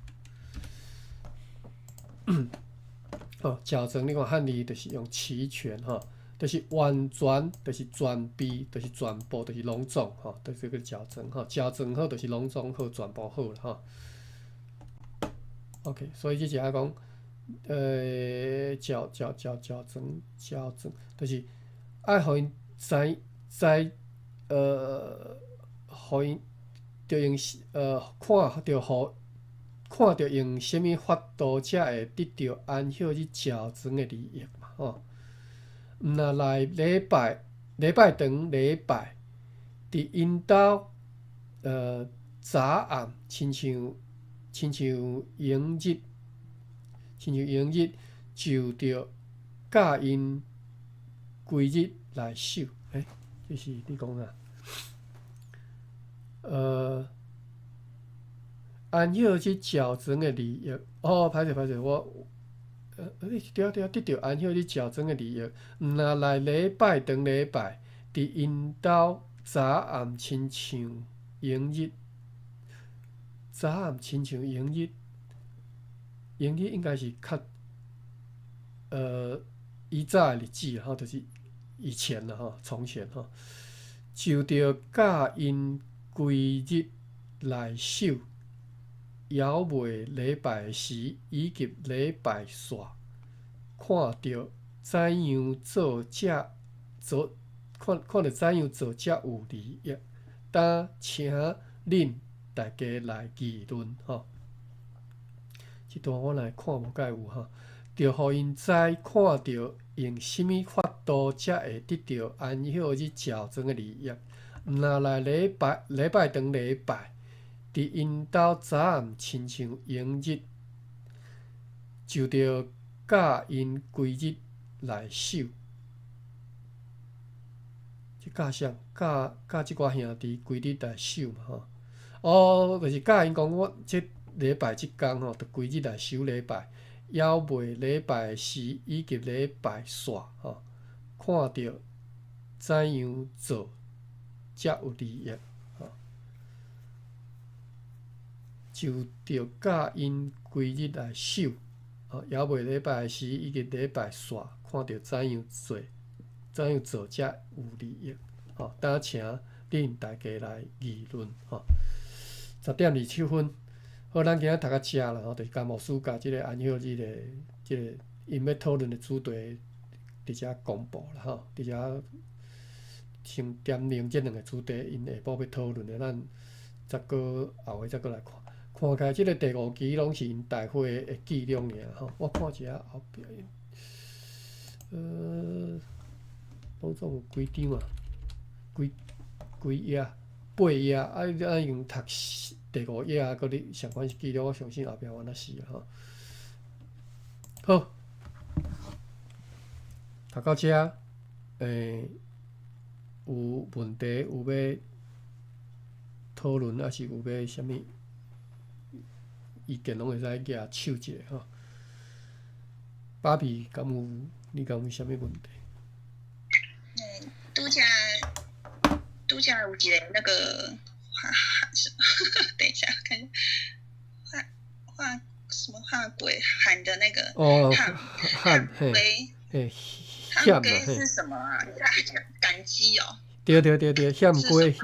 哦，繳存你看漢字就是用齊全吼，就是完全，就是全備，就是全部，就是攏總吼，就是叫繳存吼，繳存好就是攏總好，全部好啦吼。OK，所以這一下講，繳繳繳繳存繳存，就是愛予𪜶知知，予𪜶著用看著予。看著用啥物法度才會得著安息日繳存的利益嘛吼？毋若來禮拜堂禮拜，佇𪜶兜早暗親像迎日，親像迎日就著教𪜶規日來守。欸，這是你講啥？安息日繳存的利益，哦，歹勢歹勢，我，對啊對啊，得著安息日繳存的利益，毋若來禮拜堂禮拜，佇𪜶兜早暗親像迎日，早暗親像迎日，迎日應該是較，以早的日子吼，就是以前啦吼，從前吼，就著教𪜶規日來守。猶未禮拜時以及禮拜煞，看著怎樣做才做，看著怎樣做才有利益。當請恁大家來議論吼。這段我來看無蓋有吼，著予𪜶知看著用啥物法度才會得著安息日繳存的利益。毋若來禮拜堂禮拜。佇𪜶兜早暗親像迎日，就著教𪜶規日來守。這教啥？教這寡兄弟規日來守嘛吼。哦，就是教𪜶講，我這禮拜這工吼，著規日來守禮拜，猶未禮拜時以及禮拜煞吼，看著怎樣做才有利益。就著教𪜶規日來守，吼，猶未禮拜時以及禮拜煞，看著怎樣做，怎樣做才有利益，吼。當請恁大家來議論，吼。10點27分，好，咱今仔讀到遮啦，吼，就是甘牧師共這個安息日的這個𪜶欲討論的主題，佇遮公布啦，吼，佇遮先點明這兩個主題，𪜶下晡欲討論的，咱再閣後下再閣來看。看起來這個第五期攏是𪜶大會的記錄爾吼，我看一下後壁，攏總有幾張啊？幾幾頁？ 8页，啊，啊用读第五页啊，阁你相关记录，我相信后壁有安怎死啊吼。好，读到遮，有问题有欲讨论，抑是有欲啥物意见，拢会使举手一下吼。芭比，敢有你敢有啥物问题？嗯，拄才拄才有一个那个画，等一下看画画什么画鬼喊的那个哦，喊喊嘿，嘿，喊鸡是什么啊？赶鸡哦。对对对对，险鸡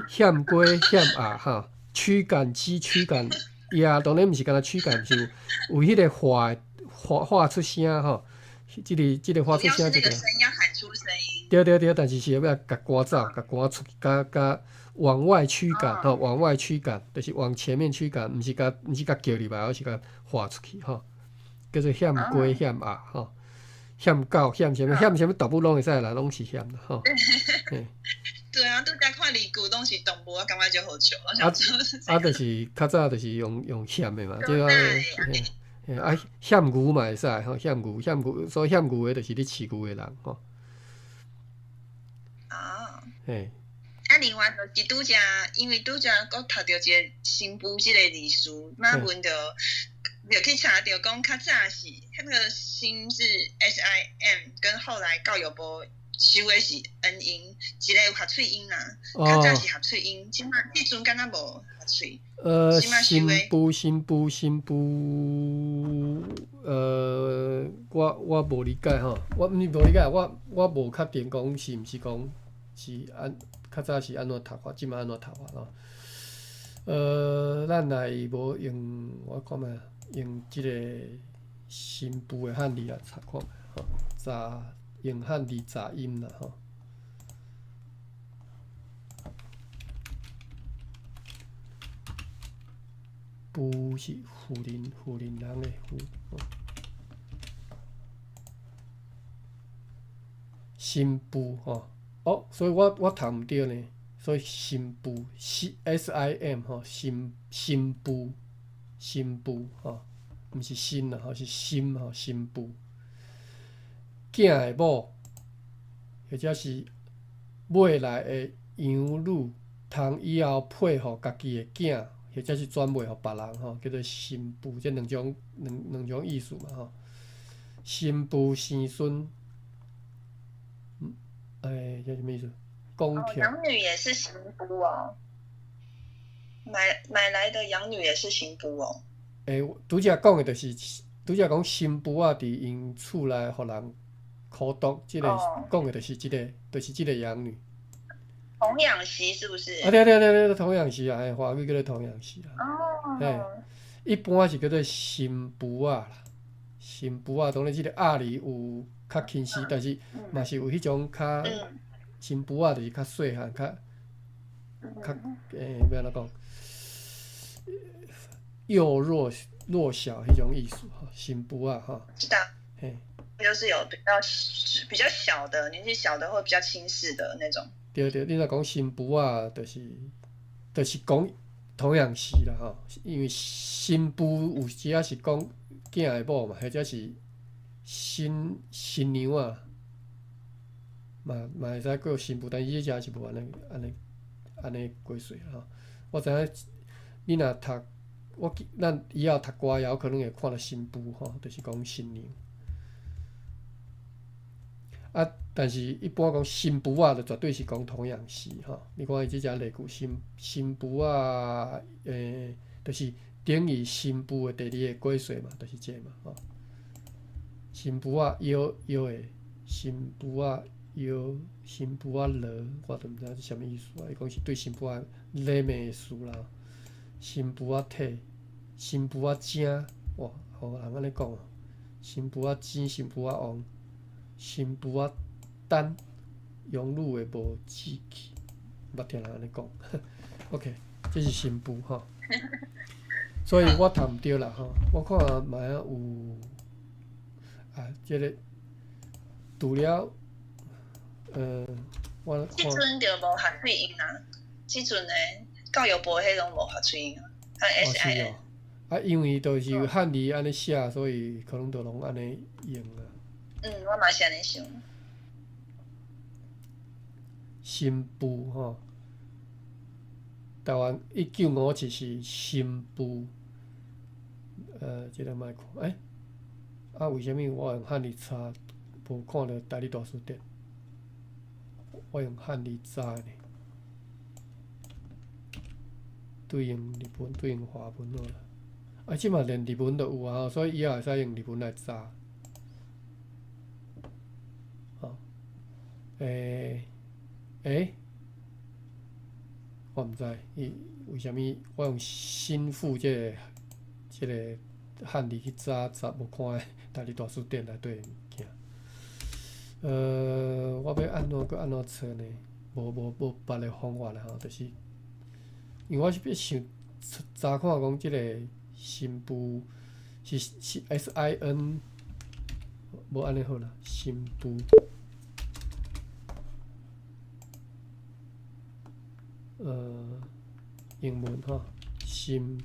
险鸡险鸭哈，驱赶鸡驱赶鸭，当然毋是干焦驱赶，是有彼个画画画出声吼，这个发出声就对。要喊出声音。对对对，但是是欲共赶走，共赶出，共共往外驱赶吼，往外驱赶，就是往前面驱赶，毋是共叫入来，而是共画出去吼，叫做险鸡险鸭吼，险狗险啥物险啥物动物拢会使啦，拢是险啦吼。对啊，拄才看例句拢是动物，我感觉就好笑。啊啊，就是较早就是用险的嘛，这个嘿啊，险牛嘛会使吼，险牛险牛，所以险牛的就是咧饲牛的人吼。哦。嘿。啊，另外就是拄才，因为拄才阁读著一个新妇这个字词，马文就就去查著讲较早是，彼个新是 SIM，跟后来教育部收的是 N 音，一个有合喙音啦，较早是合喙音，这摆彼阵敢若无合喙。新妇新妇新妇，我无理解吼，我毋是无理解，我无确定讲是毋是讲是按较早是按怎读法，这摆按怎读法咯。咱来无用我看觅，用这个新妇的汉字来查看觅吼，查用汉字查音啦吼。妇是妇人，妇人人的妇。新妇吼，哦，所以我读毋对呢，所以新妇 C S I M 吼，新新妇新妇吼，毋是新啦吼，是新吼，新妇。囝的某，或者是买来的养女，通以后配予家己的囝，或者是转卖予别人吼，叫做新妇，这两种两种意思嘛吼。新妇生孙，哎，这什么意思？养女也是新妇哦，买来的养女也是新妇哦。欸，拄才讲的就是，拄才讲新妇仔伫𪜶厝内予人苦毒，这个讲的就是这个，就是这个养女。童养媳是不是？啊对对对对，童养媳啊，嘿，华语叫做童养媳啊。哦。嘿，一般是叫做新妇仔啦，新妇仔当然这个鸭字有较轻视，但是嘛是有彼种较新妇仔，就是较细汉，较较欲按怎讲？幼弱弱小彼种意思吼，新妇仔吼。知道。嘿。就是有比较小的，年纪小的或比较轻视的那种。对对，你若讲新妇仔，就是讲童养媳啦吼，因为新妇有时仔是讲囝的某嘛，或者是新新娘仔，嘛会使叫新妇，但是这遮是无按呢解释吼。我知影你若读，我咱以后读歌谣可能会看著新妇吼，就是讲新娘。啊，但是一般讲新妇仔，就绝对是讲童养媳吼。你看伊这只例句，新新妇仔，就是等于新妇的第二个过岁嘛，就是这个嘛吼。新妇仔摇摇的，新妇仔摇，新妇仔落，我都毋知这啥物意思啊。伊讲是对新妇仔礼貌的词啦。新妇仔体，新妇仔精，哇，有人按呢讲哦。新妇仔精，新妇仔旺。新妇仔等，养女的无志气，捌听人按呢讲。OK，这是新妇吼，所以我读毋著啦吼。我看嘛有啊，这个除了我这阵就无合喙音啦，这阵的教育部彼攏無發出音啊，它 S I N。啊，因為就是漢字按呢寫，所以可能就攏按呢用啊。嗯，我嘛是按呢想。新婦吼，台灣1957是新婦，這個莫看，欸，啊，為啥物我用漢字查無看著台語大辭典？我用漢字查呢，對應日文，對應華文好啦。啊，這馬連日文都有啊，所以以後會使用日文來查。吼，欸，欸，我毋知伊為啥物我用新婦這個漢字去查查無看台語大辭典內底的物件。我欲按怎閣按怎找呢？無別个方法啦吼，就是因為我是欲想查看講這個新婦是 S I N，無按呢好啦，新婦。英文吼，新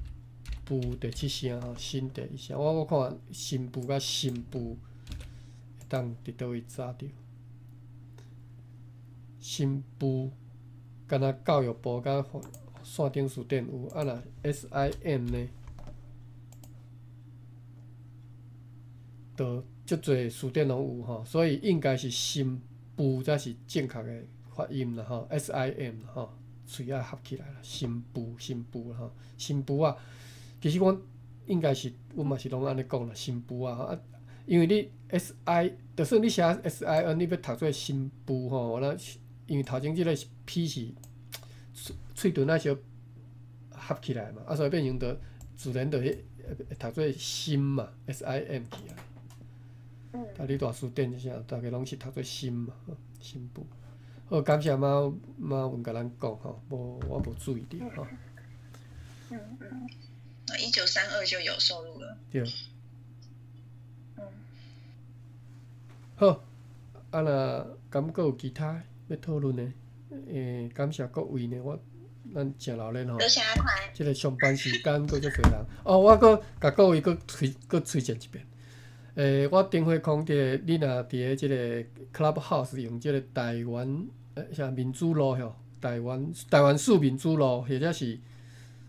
婦第七聲吼，新第一聲。我看新婦佮新婦會當佇佗位查著。新婦敢若教育部佮線頂辭典有，啊若 S I M 呢？就足濟辭典攏有吼，所以應該是新婦才是正確的發音啦吼，S I M 吼。喙仔合起來啦，新婦新婦吼，新婦仔，其實阮應該是，阮嘛是攏按呢講啦，新婦仔啊，因為你 S I，就算你寫 S I N，你欲讀做新婦吼，我因為頭前這個 P 是喙唇仔小合起來嘛，啊，所以變成就自然就會讀做心嘛，S I M 去啊。啊，你大辭典啥，逐家攏是讀做心嘛，新婦。好，感謝馬馬文共咱講吼，無我無注意著吼。1932就有收錄了。對。好，啊若敢閣有其他欲討論的？感謝各位呢，我咱誠熱鬧吼。多謝阿寬。這個上班時間閣足濟人。哦，我閣共各位閣推閣推薦一遍。我頂回講佇你若佇咧這個 Clubhouse 用這個台灣啥民主路吼，台灣市民主路，或者是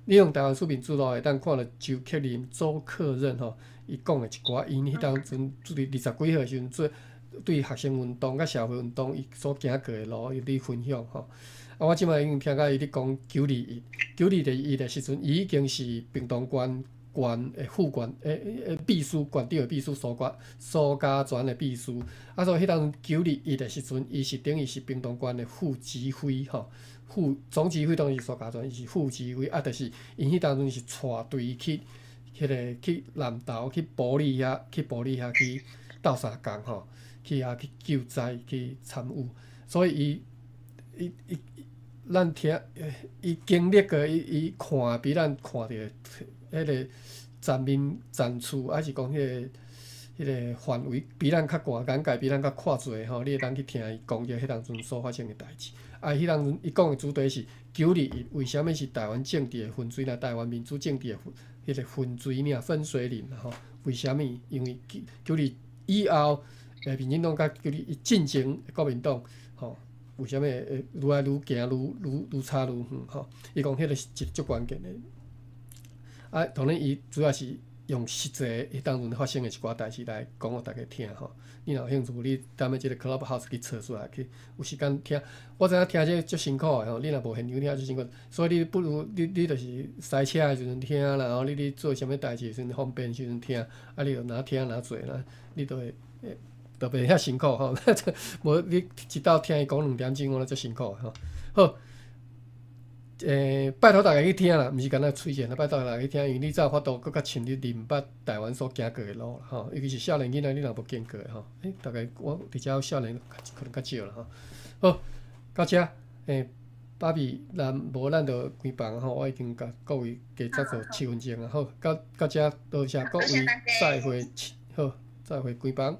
你用台灣市民主路會當看著周克林、周克任吼，伊講的一寡，𪜶彼當陣佇二十幾歲的時陣做對學生運動佮社會運動，伊所行過的路，伊佇分享吼。啊，我這擺已經聽到伊佇講九二一，九二一的時陣，伊已經是屏東縣縣的副縣秘書，縣長的秘書蘇嘉全的秘書。啊，所以彼當九二一的時陣，伊是等於是屏東縣的副指揮吼，副總指揮當然是蘇嘉全，伊是副指揮。啊，就是𪜶彼當陣是帶隊去彼個去南投去埔里遐去埔里遐去鬥相共吼，去遐去救災去參與。所以伊伊伊咱聽伊經歷過，伊看比咱看著彼個層面層次，抑是講彼個範圍比咱較廣，眼界比咱較闊濟吼。你會當去聽伊講著彼當陣所發生的代誌。啊，彼當陣伊講的主題是九二一，為啥物是台灣政治的分水嶺？台灣民主政治的彼個分水嶺、分水嶺吼？為啥物？因為九二以後，民進黨佮九二一進前國民黨吼，為啥物會愈來愈行愈愈愈差愈遠吼？伊講彼個是一個足關鍵的。啊，當然伊主要是用實際彼當陣發生的一寡代誌來講予大家聽吼。你若有興趣，你踮咧這個 Clubhouse 去找出來去，有時間聽。我知影聽這個足辛苦的吼，你若無現場聽足辛苦，所以你不如你就是駛車的時陣聽啦，吼，你咧做啥物代誌時陣方便時陣聽，啊，你就若聽若做啦，你就會就袂遐辛苦吼。無你一道聽伊講兩點鐘，我足辛苦的吼。好。拜託大家去聽啦，毋是干焦推薦啦，拜託大家去聽，因為你才有法度閣較深入認捌台灣所行過的路啦，吼，尤其是少年囡仔，你若無經過的吼，大概我佇遮少年可能較少啦，吼。好，到遮，芭比，咱無咱就關房吼，我已經共各位加早做7分鐘啊，好，到遮多謝各位，再會，好，再會關房。